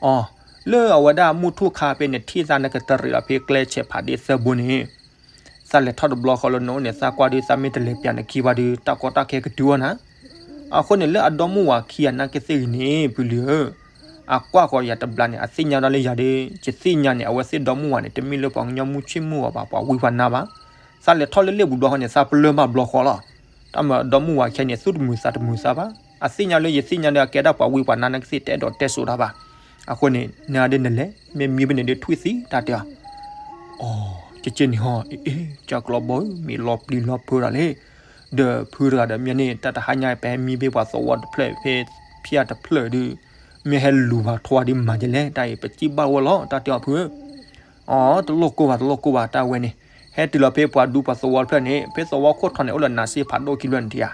အီၤ လၢအဝဲဒၣ်မုၢ်ထူၣ်ခါဖဲန့ၣ် ထံၣ်သးနကတရံးလီၤဖဲကျဲဆဲးဖးဒ့သၢဘိန့ၣ် သးလဲၤထီၣ်တဘျီဃီလၢနအိၣ်န့ၣ် သးကွၢ်ဒုး သးမ့ၢ်တလဲၤပၠးနခံဘၣ်ဒုး တၢ်ကီတၢ်ခဲကတုၤအီၤနၤ. အဃိန့ၣ်လၢအဒီမုၢ်ဝၤခံဂၤနာ်က့သ့ၣ်ဂ့ၤန့ၣ် ဖုလံၤဧၢ, အကွၢ်ဃီၤယၤတဘျီန့ၣ် အသ့ၣ်ညါဒၣ်လၢယၤဒီး ယသ့ၣ်ညါန့ၣ် အဝဲသ့ၣ်ဒီမုၢ်ဝၤန့ၣ် တမ့ၢ်လၢပှၤကညီမုၢ်ဆ့ၣ်မုၢ်ဂီၤဘၣ် ပှၤဝံပှၤနါဘၣ်. သးလဲၤထီၣ်လၢလ့ၣ်ပူၤဘျီဃီန့ၣ် သးပလၢၢ်ဘၣ်ဘျီဃီလီၤ. တၢ်မၤဒီမုၢ်ဝၤခံဂၤန့ၣ် သူၣ်တမုာ်သးတမုာ်သးဘၣ်. အသ့ၣ်ညါလၢယသ့ၣ်ညါဒီး အကဲဒၣ်ပှၤဝံပှၤနါနာ်က့သ့ၣ် တအဲၣ်ဒိးတဲစိၤတၢ်ဘၣ်. အဃိန့ၣ် နဒ်နလဲၤ မ့ၢ်မံဖဲန့ၣ်ဒီးထွံၣ်သံတၢ်တဲအီၤ အီၤ ကက့န့ၣ်ဟီ အ့ ကၢ်ကျီဘီဧၢ မ့ၢ်လီၤပျံၤလီၤဖုးတၢ်လဲၣ်. ဒီးဖုတဂၤဒီးမ့ၢ်န့ၣ် တၢ်တဟါညါ ပဟဲမံဖဲပှၤသဝီတဖျၢၣ် ဖဲဖၠၣ်တဖျၢၣ်ဒီး မ့ၢ်ဟဲလူၤပှၤထီဒ်မၤဒ်လဲၣ် တၢ်အံၤ ပစံၣ်ဘၣ်ဝဲလီၤ တၢ်တဲအီၤဖုဧၢ. အီၤ တလိၣ်ကိၢ်ဘၣ် တလိၣ်ကိၢ်ဘၣ် တၢ်ဝဲန့ၣ် ဟဲတုၤလီၤဖဲပှၤဒူပှၤသဝီတဖျၢၣ်န့ၣ် ဖဲသဝီခိၣ်ထီၣ်န့ၣ် အိၣ်လၢနးစ့ဖးဒိၣ်ခံဖျၢၣ်န့ၣ်တယၤ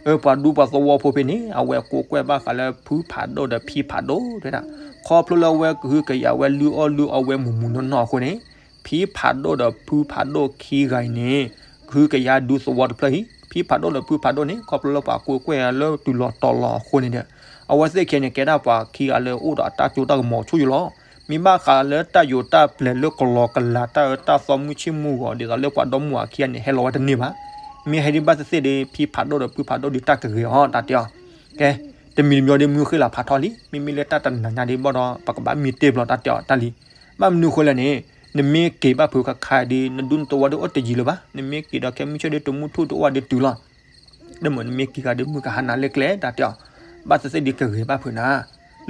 အၢ ပှၤဒူပှၤသဝီဖိဖဲန့ၣ် အဝဲကိးကွဲၢ်ဘၣ်ဃးလၢဖုဖးဒိၣ်ဒီးဖံဖးဒိၣ်တဲဒၣ် ခီဖျိလၢအဝဲကဟုကယာ်ဝဲလုၢ်အီၣ်လုၢ်အီဝဲမုၢ်မုၢ်နီၢ်နီၢ်အဃိန့ၣ် ဖံဖးဒိၣ်ဒီးဖုဖးဒိၣ်ခံဂၤအံၤန့ၣ် ကဟုကယာ်ဒူသဝီတဖျၢၣ်အံၤ ဖံဖးဒိၣ်ဒီးဖုဖးဒိၣ်န့ၣ် ခီဖျိလၢပှၤကိးကွဲၢ်လၢတုၤလီၤတီၤလီၤအဃိန့ၣ်ဒီး အဝဲသ့ၣ်ခံဂၤန့ၣ် ကဲဒၣ်ပှၤခံဂၤလၢအိၣ်ဒီးအတၢ်ကၠိတၢ်ကမီၤဆိယိလီၤ. မ့ၢ်ဘၣ်ဃးလၢတၢ်ယိးတၢ်ပျဲၤလၢကလီကလၤတၢ်အၢတၢ်သီမုၢ်ဆ့ၣ်မုၢ်ဂီၤ ဒ်သိးလၢပှၤဒီမုၢ်ဝၤခံဂၤန့ၣ် ဟဲလီၤဝဲတန့ၢ်ဘၣ်. မ့ၢ်ဟဲဒ်ဘၣ်သ့ၣ်သ့ၣ်ဒီး ဖံဖးဒိၣ်ဒီးဖုဖးဒိၣ်ဒီးတၢ်ကဂ့ၤအီၤ တၢ်တဲအီၤ ကဲ တမံၤတမံၤဒီးမုၢ်ဃ့လီၤဖးထီလံ မ့မ့ၢ်လၢတၢ်တနၤညါဒ်ဘၣ်ဒီး ပကဘၣ်မံတ့ၢ်ဘျီ တၢ်တဲအီၤတၢ်လံ. ဘၣ်မနုၤဃိလဲၣ်န့ၣ် နမ့ၢ်က့ၤဘၣ်ဖုခါခါဒီး နဒူနသဝီဒီးအိၣ်တယံၤလၢၤဘၣ်. နမ့ၢ်က့ၤဒီးခဲမုၢ်ဆ့ၣ်ဒီးတမုၢ်ထူၣ်တအိၣ်ဝဲဒီးတုၤလီၤ ဒီးမ့ၢ်နမ့ၢ်က့ၤဃီဒီးမုၢ်ကဟါနၤလၢကျဲ တၢ်တဲအီၤ ဘၣ်သ့ၣ်သ့ၣ်ဒီးကဂ့ၤဘၣ်ဖုနၤ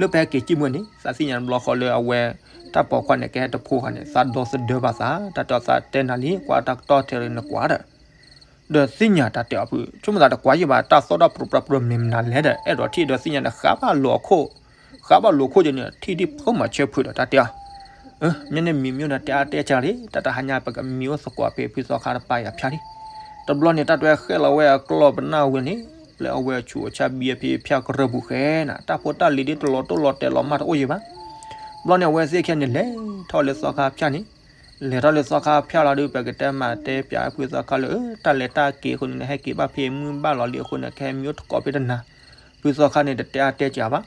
လၢပဟဲက့ၤစံၣ်မုၢ်န့ၣ် သးသ့ၣ်ညါတဘျီဃီလၢအဝဲ တၢ်ပိာ်ခွါန့ၣ် ကဟဲတဖိဃာ်န့ၣ် သးဒီသဒၢဘၣ်သး တၢ်တဲအီၤသးတဲနၤလံ ကွၢ်တၢ်ကတီၢ်ထဲဒီးနကွၢ်ဒီး ဒီးသ့ၣ်ညါတၢ်တဲအီၤဖု ဆိကမိၣ်သးတကွၢ်ယံာ်ဘၣ် တၢ်သီၣ်တၢ်ပြိပြၢပြိမ့ၢ်မနုၤလဲၣ်ဒီး အဲၣ်ဒိးထံၣ်ဒီးသ့ၣ်ညါဒီး ဃးဘၣ်လိာ်အခိၣ် ဃးဘၣ်လိာ်ခိၣ်က့ၤန့ၣ် ထံၣ်ဒ်ဖိမၤဆၢဖုဒီး တၢ်တဲအီၤ မ့ၢ်န့ၣ်မံၤမ့ၢ်ဒီးတဲအါတဲစှၤလံ တၢ်တဟါညါပကမံအိၣ်သကိးဖဲဖုသီခါတပၤယၤဖၠၣ်လံ. တဘျီန့ၣ် တၢ်တဲဝဲဃဲလီၤဝဲအကျီၢ်ပနၢ်ဝံၤန့ၣ် ပျဲအဝဲဆူးအဆၣ်ဘံအဖံဖၠၣ်ကရၢၢ်ပူၤဃဲနၤ တၢ်ဖိတၢ်လံၤဒ်တလီၤတိၢ်လီၤတဲာ်လီၤမၢ်တအိၣ်ယံၤဘၣ်. တဘျီန့ၣ် အဝဲသ့ၣ်ခံဂၤန့ၣ် လဲၤထီၣ်လၢသီခါဖၠၣ်န့ၣ် လဲၤထီၣ်လၢသီခါဖၠၣ်လီၤဒီး ပကတဲမၤတဲပၠးဖုသီခါလၢ တၢ်လဲၤတၢ်က့ၤအဃိန့ၣ် နဟဲက့ၤဘၣ်ဖဲမုၢ်ဘၣ်လီၤလံအဃိန့ၣ် ကဟဲမံအိၣ်သကိးဖဲတနၤ ဖုသီခါန့ၣ် တတဲအါတဲစှၤဘၣ်.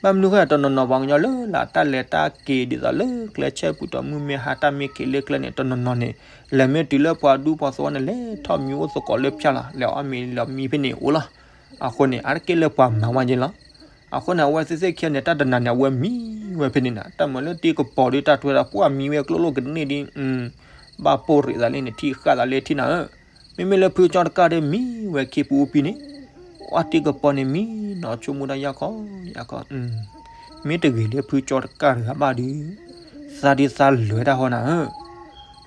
ဘၣ်မနုၤဃိတနီၤနီၤပှၤကညီလၢ လၢတၢ်လဲၤတၢ်က့ၤဒ်သိးလၢကျဲဆဲပူၤဒီးမုၢ်မ့ၢ်ဟါတၢ်မ့ၢ်က့ၤလၢကျဲန့ၣ် တနီၤနီၤန့ၣ် လဲၤမ့ၢ်တုၤလၢပှၤဒူပှၤသဝီန့ၣ် လဲၤထီၣ်မံအိၣ်သကိးလၢဖၠၣ်လီၤ လဲၤအီၣ်မ့ၤလီၤမံဖဲန့ၣ်အိၣ်လီၤ. အဃိန့ၣ် အါတက့ၢ်လၢပှၤမၤဝဲယ့လီၤ. အဃိန့ၣ် အဝဲသ့ၣ်သ့ၣ်ခံဂၤန့ၣ် တၢ်တနၤန့ၣ် အဝဲမံဝဲဖဲန့ၣ်နၤ တၢ်မၤလၢတံၤကပီၤဒီးတၢ်ထွဲဒီး ပှၢ်မံဝဲကျိၣ်လိၣ်ကန့ၢ်ဒ် ဘၣ်ပိၢ်ရ့းသးလံန့ၣ် ထံၣ်ဃာ်သးလၢထံနၤဧၢ. မ့မ့ၢ်လၢဖုကၠီတကၢ်ဒီးမံဝဲခံပူၤအူပံၤန့ၣ် အတံၤကပီၤန့ၣ်မံနီၤဆိကမိၣ်တၢ်ယၢ်ခီယၢ်ခီ မ့ၢ်တဂ့ၤလၢဖုကၠီတကၢ်တဂၤဘၣ်ဒီး သးဒ်သးလၢာ်တၢ်ဟီနၤဧၢ.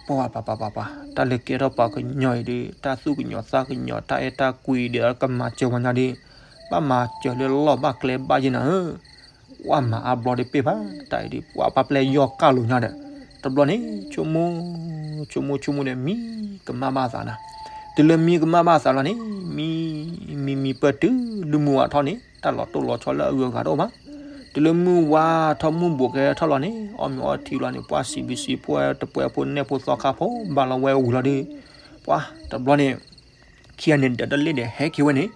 ပှၤပှၤပှၤပှၤပှၤ တၢ်လၢကဲထီၣ်ပှၤကညီအံၤဒီး တၢ်သူၣ်ကညီၤသးကညီၤ တၢ်အဲၣ်တၢ်ကွံဒ်သိးကမၤစၢၤပှၤညီဒီး ဘၣ်မၤစၢၤလၢလီၢ်ဘၣ်ကျဲဘၣ်ယဲနၤဧၢ. ပှၤမၤအါဘျီဒီးပ့ၢ်ဘၣ် တၢ်အံၤဒီး ပှၤပှၤပျဲယီၢ်ကၢ်လိာ်ညါဒီး တဘျီန့ၣ် ဆိကမိၣ် ဆိကမိၣ်ဆိကမိၣ်ဒီး မံကမၣ်ဘၣ်သးနၤ. တုၤလၢမံကမၣ်ဘၣ်သးလီၤန့ၣ် မံ မံမံပၢၢ်တုၤလၢမုၢ်ဝါထီၣ်န့ၣ် တၢ်လီၤတိၢ်လီၤဆီလၢအဂုၤအဂၤတအိၣ်ဘၣ်. တုၤလၢမုၢ်ဝါထီၣ်မုၢ်ဘူးကဟဲထီၣ်လီၤန့ၣ် အီၣ်မ့ၤအီထံလီၤန့ၣ် ပှၤစံးဘျုးစံးဖှိၣ်တပှဲၤဖိနဲၣ်ဖိသီခါဖိ ဘၣ်လီၤဝဲဝံၤလီၤဒီး ပှၤတဘျီန့ၣ် ခံဂၤန့ၣ် ဒီးတလ့ၣ်ဒီးဟဲက့ၤဝဲန့ၣ်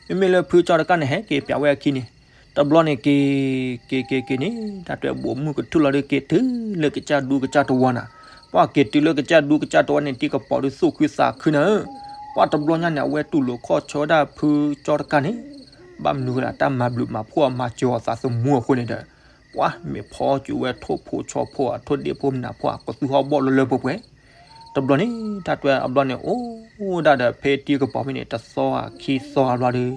မ့မ့ၢ်လၢဖုကၠီတကၢ်န့ၣ် ဟဲက့ၤပၠးဝဲအခံန့ၣ် တဘျီန့ၣ်က့ၤ က့ၤက့ၤက့ၤန့ၣ် တၢ်တွဲဘိးမုၢ်ကထူၣ်လီၤဒီးက့ၤတုၤလၢကစၢ်ဒူကစၢ်တဝီနၤ. ပှၤက့ၤတုၤလၢကစၢ်ဒူကစၢ်တဝီန့ၣ် တံၤကပီၤဒီးသူၣ်ခုသးခုနၤဧၢ. ပှၤတဘျီညါန့ၣ် အဝဲတူၢ်လိာ်ခီၣ်ဆၢဝဲဒၣ်ဖုကၠီတကၢ်န့ၣ် ဘၣ်မနုၤဃိလၢတၢ်မၤဘျုးမၤဖှိၣ်အမၤစၢၤအီၤသးသမူအဃိန့ၣ်ဒီး ပှၤမ့ၢ်ဖီစူၤဝဲထိၣ်ဖိဆီဖိအထိၣ်ဒ့ၣ်ဖိမနၤဖိအကသူဟီၣ်ဘီၣ်လၢလၢပှဲၤပှဲၤ တဘျီန့ၣ် တၢ်တွဲအဘျီန့ၣ် အိၣ်ဒၣ်ဒီးဖဲတံၤကပီၤဖဲန့ၣ် တသီခံသီအဘျီဒီး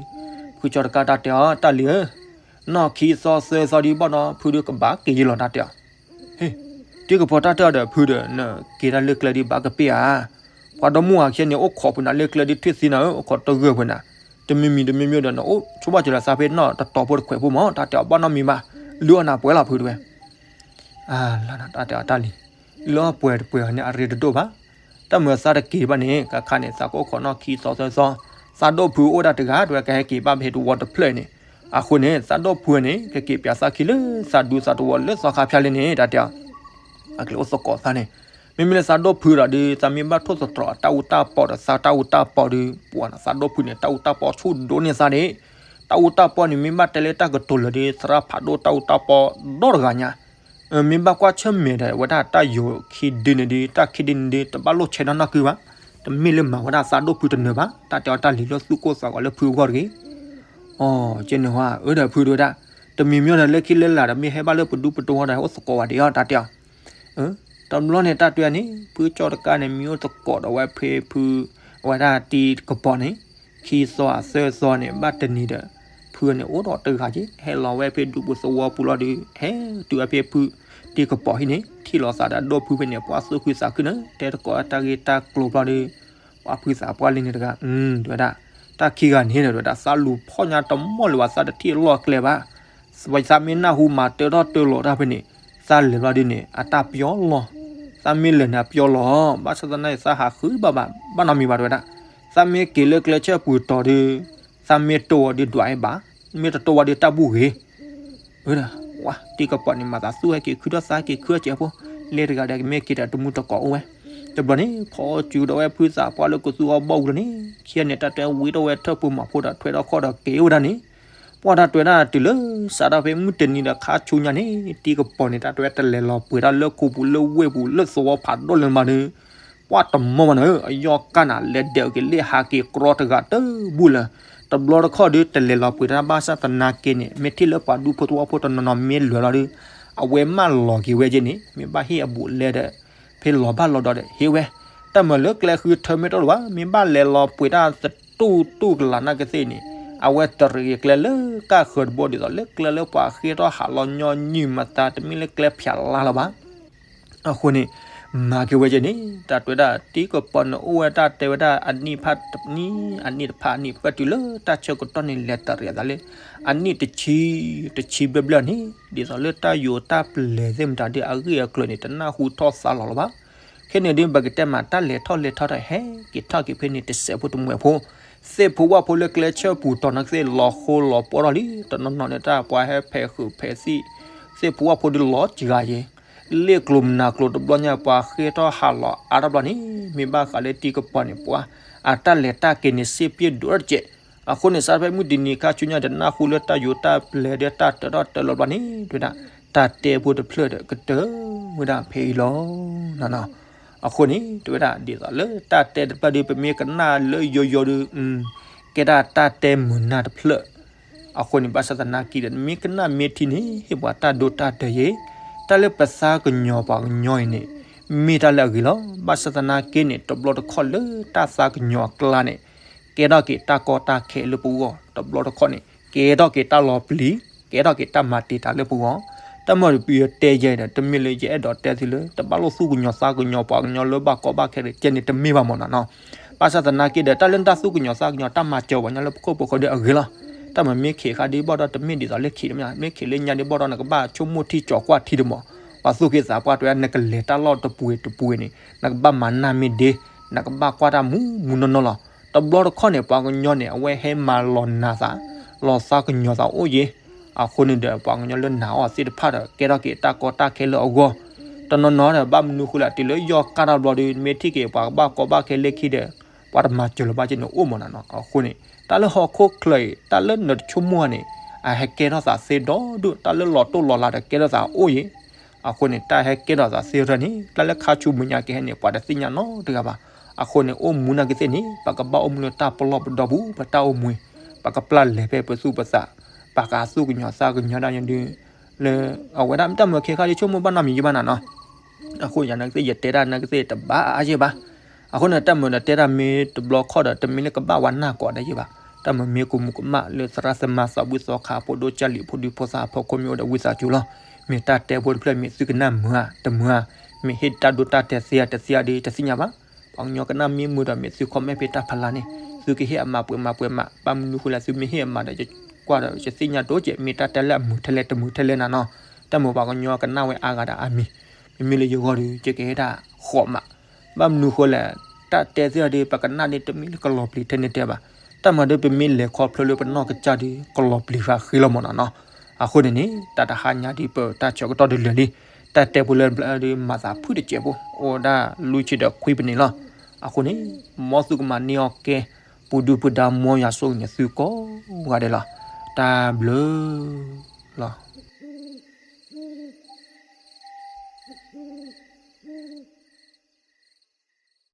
ဖုကၠီတကၢ်တၢ်တဲအီၤ တၢ်လံၤဧၢ, နီၢ်ခံသီသၢသီဒ်ဘၣ်ဒီး ဖုဒုးကဘၣ်က့ၤယ့လီၤတၢ်တဲအီၤ, ဟ့ၣ်, တံၤကပီၤတၢ်တဲအီၤဒီးဖုဒီး နက့ၤတၢ်လၢကျဲဒ်ဘၣ်ကပ့ၢ်ဧါ, ပှၤဒီမါဝၤခံဂၤန့ၣ် အိၣ်ခိးဖုနၤလၢကျဲဒ်ထွံၣ်သံနၤဧၢ, အိၣ်ခိးတဂၢၢ်ဖုနၤ, တမံၤမံၤတမံၤမံၤဒီး နအိၣ်ဆိဘၣ်စၢၤလီၤသးဖဲနီၢ်တတီၤဖိတခွဲးဖိမး တၢ်တဲအီၤဘၣ်နီတမံၤဘၣ်, လုၢ်အီၣ်နၤပှဲၤလီၤဖုတဲဝဲ အလၢတၢ်တဲအီၤတၢ်လံၤ, လၢအပှဲၤတပှဲၤအီၤန့ၣ် အရ့တဒိၣ်ဘၣ်. တၢ်မၤသးတက့ၤဘၣ်န့ၣ် ကခါန့ၣ် သးကအိၣ်ခိးနီၢ်ခံသီသၢသီ, သးဒိၣ်ဖုအိၣ်ဒၣ်တဂၤ တဲဝဲကဟဲက့ၤဘၣ်ဖဲတဝီတဖျၢၣ်န့ၣ်, အဃိန့ၣ် သးဒိၣ်ဖုန့ၣ် ကက့ၤပၠးသးခံလၢသးဒူသးတဝီလၢသီခါဖၠၣ်လံန့ၣ် တၢ်တဲအီၤ အကလဲၤအိၣ်သကိးသးန့ၣ်, မ့မ့ၢ်လၢသးဒိၣ်ဖုဒီး ဒ်သးမ့ၢ်ဘၣ်ထိၣ်သတြီၤတၢ်အူတၢ်ပီဒီး သးတၢ်အူတၢ်ပီဒီး ပှၤသးဒိၣ်ဖုန့ၣ် တၢ်အူတၢ်ပီဆူၣ်ဒိၣ်န့ၢ်သးန့ၣ်, တၢ်အူတၢ်ပီန့ၣ် မ့ၢ်ဘၣ်တဲလၢတၢ်ကတိၤလၢာ်ဒီး သရၣ်ဖးဒိၣ်တၢ်အူတၢ်ပီဒီတဂၤညါ, မ့ၢ်ဘၣ်ကွၢ်ဆၢၣ်မဲာ်ဒီး အဝဲဒၣ်တၢ်ယိၤခံဒုန့ၣ်ဒီး တၢ်ခံဒုန့ၣ်ဒီး တဘၣ်လိၣ်ဆဲးနီၢ်နီၢ်ကုဘၣ်, တမ့ၢ်လၢမၤဝဲဒၣ်သးဒိၣ်ဖုတနၢၤဘၣ်, တၢ်တဲအီၤတၢ်လံၤလၢသူၣ်ကိၢ်သးဂီၤလၢဖုအဂီၢ်တဂ့ၤ. အီၤ ကဲန့ၣ်ဟါ အၢဒီးဖုတဲဝဲဒၣ်, တမံၤမံၤဒီး လၢခံလၢလာ်ဒီး မ့ၢ်ဟဲဘၣ်လၢပဒူပတီၢ်ဒီး ဟဲအိၣ်သကိးဝဲဒၣ်အီၤ တၢ်တဲအီၤ. တဘျီန့ၣ် တၢ်တဲန့ၣ် ဖုကၠီတကးန့ၣ် မံအိၣ်သကိးဒီးဝဲဖဲဖု အဝဲဒၣ်တံၤကပီၤန့ၣ် ခံသီသၢသီန့ၣ် ဘၣ်တနံၤဒီး ဖုန့ၣ်အိၣ်ဒီးတဂၤက့ ဟဲလီၤဝဲဖဲဒူပူၤသဝီပူၤလီၤဒီး ဟဲတုၤဝဲဖဲဖုတံၤကပီၤဟံၣ်န့ၣ် ထံၣ်လိာ်သးဒီးအဒိၣ်ဖုဖဲန့ၣ် ပှၤသူၣ်ခုသးခုန့ၣ် တဲသကိးတၢ်ဂ့ၢ်တၢ်ကျိၤဘျီဒီး ပှၤဖုသးပှၢ်လံန့ၣ်တဂၤ တဲဝဲဒၣ်, တၢ်ခံဂၤန့ၣ်ဒီး တဲဝဲဒၣ်သးလူၤဖီၣ်ညါတမီၢ်လၢၤဘၣ် သးတထံၣ်အလီၢ်အကျဲဘၣ်. သးမ့ၢ်နၢ်ဟူမၤတၢထီၣ်တၢလီၤတၢ်ဖဲန့ၣ် သးလဲၤဘျီဒုန့ၣ် အတၢ်ပျီလီၤ. သးမ့ၢ်လဲၤန့ၣ် အပျီလီၤ. ဘၣ်ဆၣ်သနာ်က့ သးဟးဃုဘၣ်ဘၣ် ဘၣ်နီတမံၤဘၣ် တဲဝဲဒၣ်. သးမ့ၢ်က့ၤလၢကျဲဆၢပူၤတီၤဒီး သးမ့ၢ်တိၢ်အီၤဒုးဒွးအီၤဘၣ်, မ့ၢ်တတိၢ်ဝဲဒုးတၢ်ဘူၣ်ဂ့ၤ ဝဲဒၣ် ဝါ တံၤကပီၤန့ၣ် မၤသးသူၣ်ဟဲက့ၤခုထီၣ်သးက့ၤခုအီၣ်စဲးဖိ, လဲၤတဂၤဒီးကမ့ၢ်က့ၤဒီးတမူတကိးအိၣ်ဝဲ. တဘျီန့ၣ် ဖီစုဒီးဝဲဖုသးပှၢ်လၢကသူအီၣ်ဘီၣ်ဝံၤလီၤန့ၣ် ခံဂၤန့ၣ် တၢ်တဲဝံၤဒီးဝဲထၢၣ်ဖိမၤဖိဒီး ထွဲထီၣ်ခီၣ်ဒီးက့ၤအိၣ်ဝဲဒၣ်န့ၣ် ပှၤတၢ်တဲဝဲဒၣ်တုၤလၢစးထီၣ်ဖဲမုၢ်တနံၤဒီးခါဆူညါန့ၣ် တံၤကပီၤန့ၣ် တၢ်တဲဝဲတလဲၤလီၤပှ့ၤတၢ်လၢခိပူၤလၢဝ့ၢ်ပူၤလၢသဝီဖးဒိၣ်လၢၤဘၣ်ဒီး ပှၤတမီၢ်ဘၣ်န့ၣ် အယီၢ်ကၢ်နၤ လဲၤဒဲးအက့ၤလၢဟးက့ၤကြီတဂၤတဘူၣ်လၢၤ. တဘျီတခီၣ်ဒုး တလဲၤလီၤပှ့ၤတၢ်ဘၣ်ဆၣ်သနာ်က့န့ၣ် မ့ၢ်ထံၣ်လၢပှၤဒူဖိသဝီဖိတနီၤနီၤမ့ၢ်လဲၤလီၤဒီး အဝဲမၢလီၤက့ၤဝဲက့န့ၣ် မ့ၢ်ဘၣ်ဟ့ၣ်အဘူးအလဲဒီး ဖဲလီၤဘၣ်လီၤဒီးဒီးဟ့ၣ်ဝဲ တၢ်မၤလၢကျဲဃုထၢမ့ၢ်တအိၣ်လၢၤဘၣ် မ့ၢ်ဘၣ်လဲၤလီၤပှ့ၤတၢ်သတူၢ်တူၢ်ကလာ်နာ်ကသ့ၣ်န့ၣ် အဝဲတရံးက့ၤကျဲလၢကၢ်ဃၢၤတဘိဒ်သိးလၢကျဲလၢပှၤဃ့ထီၣ်ဟးလီၤညီနုၢ်မတၤ တမ့ၢ်လၢကျဲဖၠးလါလၢၤဘၣ်. အဃိန့ၣ် မၤက့ၤဝဲက့န့ၣ် တၢ်တဲဝဲဒၣ်တံၤကပီၤန့ၣ်အိၣ်ဝဲတၢ်တဲဝဲဒၣ်အနံၣ်ဖးတနံၣ် အနံၣ်တဖးအနံၣ် ဖဲတုၤလၢတၢ်ဆၢကတီၢ်န့ၣ် လဲၤတရံးအသးလၢ အနံၣ်တဆံ တဆံဘျဲၣ်ဘျဲၣ်န့ၣ် ဒ်သိးလၢတၢ်ယိးတၢ်ပျဲၤသ့ၣ်မတၤဒ်အဂ့ၢ်အကျိၤန့ၣ် တနၢ်ဟူထီၣ်သါလီၤလၢၤဘၣ်. ခဲန့ၣ်ဒ်ပကတဲမးတၢ်လဲၤထီၣ်လဲၤထီၣ်ဒီးဟဲက့ၤထီၣ်က့ၤဖဲန့ၣ် တစဲးဖိတမှဲးဖိ သ့ၣ်ဖိဝၣ်ဖိလၢကျဲဆၢပူၤတီၤနာ်ကသ့ၣ် လီၤဃိလီၤပှီၢ်ထီၣ်လံ တနီၤနီၤန့ၣ် တၢ်ပှၤဟဲဖဲးဃုာ်ဖဲးသံၣ် သ့ၣ်ဖိဝၣ်ဖိဒ်လီၤစှၤယဲ လ့ၣ်ကျိၤမနၤကျိၤတဘျီညါ ပှၤဃ့ထီၣ်ဟးလီၤအါထီၣ်ဘျီန့ၣ် မ့ၢ်ဘၣ်ဃးလၢတံၤကပီၤန့ၣ် ပှၤအတၢ်လဲၤတၢ်က့ၤန့ၣ် စ့ပျ့ဒိၣ်တကဲး. အဃိန့ၣ် စးဖဲမုၢ်တနံၤခါဆူညါဒီး နၢ်ဟူလၢတၢ်ယိးတၢ်ပျဲၤဒီးတၢ်တၢထီၣ်တၢလီၤဘျီန့ၣ် တဲဝဲဒၣ် တၢ်တဲဖိတဖျၢၣ်ဒီးကတၢၢ်ဝဲဒၣ်ဖဲအံၤလီၤ. အဃိန့ၣ် တဲဝဲဒၣ်ဒ်သိးလၢတၢ်တဲတဖျၢၣ်ဒီး ပမ့ၢ်ကနၣ်လၢယိယိဒီး ကဲဒၣ်တၢ်တဲမုာ်နၢ်တဖျၢၣ် အဃိန့ၣ် ဘၣ်ဆၣ်သနာ်က့ဒီး နမ့ၢ်ကနၣ်မ့ၢ်ထံန့ၣ် ဟ့ၣ်ပှၤတၢ်ဒိတၢ်တဲာ်ယဲ တၢ်လၢပသးကညီၤပှၤကညီအံၤန့ၣ် မ့ၢ်တၢ်လၢအဂ့ၤလီၤ. ဘၣ်ဆၣ်သနာ်က့န့ၣ် တဘျီတခီၣ်လၢတၢ်သးကညီၤအကျါန့ၣ် ကဲထီၣ်က့ၤတၢ်ကီတၢ်ခဲလၢပဂီၢ်, တဘျီတခီၣ်န့ၣ် ကဲထီၣ်က့ၤတၢ်လီၤပျံၤ, ကဲထီၣ်က့ၤတၢ်မၤတံာ်တာ်လၢပဂီၢ်. တၢ်မၤတပျံၤတဲယဲဒီး တမ့ၢ်လၢယအဲၣ်ဒိးတဲသုလၢ တဘၣ်လိာ်သူၣ်ကညီၤသးကညီၤပှၤကညီလၢဘၣ်ကီဘၣ်ခဲတကဲန့ၣ် တမ့ၢ်ဘၣ်မ့ၢ်နီၤနီၤ. ဘၣ်ဆၣ်သနာ်က့ဒီး တၢ်လၢနတၢ်သူၣ်ကညီၤသးကညီၤ တၢ်မၤစၢၤပှၤကညီလၢပခိၣ်ပဃၢၤဒီးအဂ့ၤလီၤ. တၢ်မၤမ့ၢ်ခံးဃါဒ်ဘၣ်ဒီး တမ့ၢ်ဒ်သိးလၢခံးတမ့ၢ်, မ့ၢ်ခံးလၢညါဒ်ဘၣ်ဒီး နကဘၣ်ဆိကမိၣ်ထံကၠီၤကွၢ်ထံတမီၤ. ပှၤသူၣ်က့သးပှၢ်တဲဝဲ နကလဲၤတၢ်လီၢ်တပူၤတပူၤန့ၣ် နကဘၣ်မၤနၢ်မ့ၢ်ဒ့, နကဘၣ်ကွၢ်တၢ်မူမူနီၢ်နီၢ်လီၤ. တဘျီတခီၣ်န့ၣ် ပှၤကညီန့ၣ် အဝဲဟဲမၤလီၤနာ်သး, လီၤသးကညီၤသးအိၣ်ယဲ. အဃိန့ၣ်ဒီး ပှၤကညီလၢနာ်အီၤသ့ၣ်တဖၣ်ဒီး ကဲထီၣ်က့ၤတၢ်ကီတၢ်ခဲလၢအဂီၢ်. တနီၤနီၤဒီး ဘၣ်မနုၤဃိလဲၣ် တုၤလၢယီၢ်ကၢ်ထီၣ်ဘျီဒီး မ့ၢ်ထံၣ်က့ၤပှၤကဘၣ်ကီဘၣ်ခဲလၢခံဒီး ပှၤတမၤစၢၤလၢၤဘၣ်က့န့ၣ်အိၣ်မ့ၢ်နီၤနီၤ. အဃိန့ၣ် တၢ်လၢဟီၣ်ခိၣ်ချၢအံၤ တၢ်လၢနတဆိကမိၣ်ဧါန့ၣ် အဟဲကဲထီၣ်သးသ့ဒီဒူၣ်, တၢ်လၢလီၤတိၢ်လီၤလၤဒီးကဲထီၣ်သးအိၣ်ယဲ. အဃိန့ၣ် တၢ်ဟဲကဲထီၣ်သးသ့ထီၣ်န့ၣ် တၢ်လၢခါဆူမဲာ်ညါကဟဲန့ၣ် ပှၤတသ့ၣ်ညါနီတဂၤဘၣ်. အဃိန့ၣ် အိၣ်မူနာ်က့သ့ၣ်န့ၣ် ပကဘၣ်အိၣ်မူလၢတၢ်ပလီၢ်ပဒီပူၤ ပတၢ်အိၣ်မူ, ပကပျၢ်လဲၤဖဲပသူၣ်ပသး, ပကသူၣ်ကညီၤသးကညီၤဒၣ်ယဒု လၢအဝဲဒၣ်တၢ်မၤခဲခါဒ်ဆိကမိၣ်ဘၣ်နီတမံၤယဲဘၣ်နီၤနီၤ. အဃိယနာ်က့သ့ၣ် ယတဲဒၣ်နာ်က့သ့ၣ်တဘၣ်အါယဲဘၣ်. အဃိန့ၣ် တၢ်မၤဒီးတဲဒၣ်မ့ၢ်တဘျီခီၣ်ဒီး တမ့ၢ်လၢကဘၣ်ဝဲနၢ်ကိးဒၣ်ယဲဘၣ်. တၢ်မၤမ့ၢ်ကူမူကမၣ်လၢသရၣ်သမါသးဝံၣ်သီခါ ဖိဒိၣ်ကၢ်လံာ် ဖိဒံဖိသၣ် ဖီခိၣ်မ့ၢ်အိၣ်ဒီးဝံသးစူၤလီၤ. မ့ၢ်တၢ်တဲဖိတဖျၢၣ် မ့ၢ်သုကနၣ်မုာ်ဧါ တမုာ်ဧါ, မ့ၢ်ဟ့ၣ်တၢ်ဒိတၢ်တဲာ်သ့ဧါတသ့ဧါဒီး တသ့ၣ်ညါဘၣ်. ပှၤကညီကနၣ်မ့ၢ်မုာ်ဒီး မ့ၢ်သု comment ဖဲတၢ်ဖးလၢ်န့ၣ် သုကဟ့ၣ်အမးပှဲၤမးပှဲၤမး, ဘၣ်မနုၤဃိလဲၣ် သုမ့ၢ်ဟ့ၣ်အမးဒီး ယကွၢ်ဒီးယသ့ၣ်ညါဒိၣ်ကဲး မ့ၢ်တၢ်တဲလၢအမုာ်ထဲလဲၣ်တမုာ်ထဲလဲၣ်နၤနီၤ. တၢ်မၤပှၤကညီကနၣ်ဝဲအါဂၤဒီးအါမံၤ, မ့မ့ၢ်လၢယဂီၢ်ဒီး ယကဟ့ၣ်ဒၣ်ဃိးမး. ဘၣ်မနုၤဃိလဲၣ် တၢ်တဲသ့ၣ်ဒီး ပကနၣ်ဒ်တမ့ၢ်လၢကလီၤပျံၤထဲန့ၣ်တဲဘၣ်. တၢ်မၤဒီးပမ့ၢ်လဲၤခီဖျိလၢပနီၢ်ကစၢ်ဒီး ကလီၤပျံၤဃာ်ဃ့လီၤမ့ၢ်နီၤနီၤ. အဃိန့ၣ်န့ၣ် တၢ်တဟါညါဒ်ပတၢ်ဆၢကတီၢ်ဒ်လဲၣ်လံ, တၢ်တဲဖိလၢဘျၢဒ်မၤသးဖုၣ်တစဲးဖိ အိၣ်ဒၣ်လွံၢ်ဆံဒီးခွံပနံးလီၤ. အဃိန့ၣ် မ်သုကမၤန့ၢ်အီၣ်ကဲ ပူၤဒုၣ်ပူၤဒါ မ်ယွၤဆိၣ်ဂ့ၤန့ၢ်သုကိးဂၤဒဲးလီၤ. တၢ်ဘျုးလီၤ.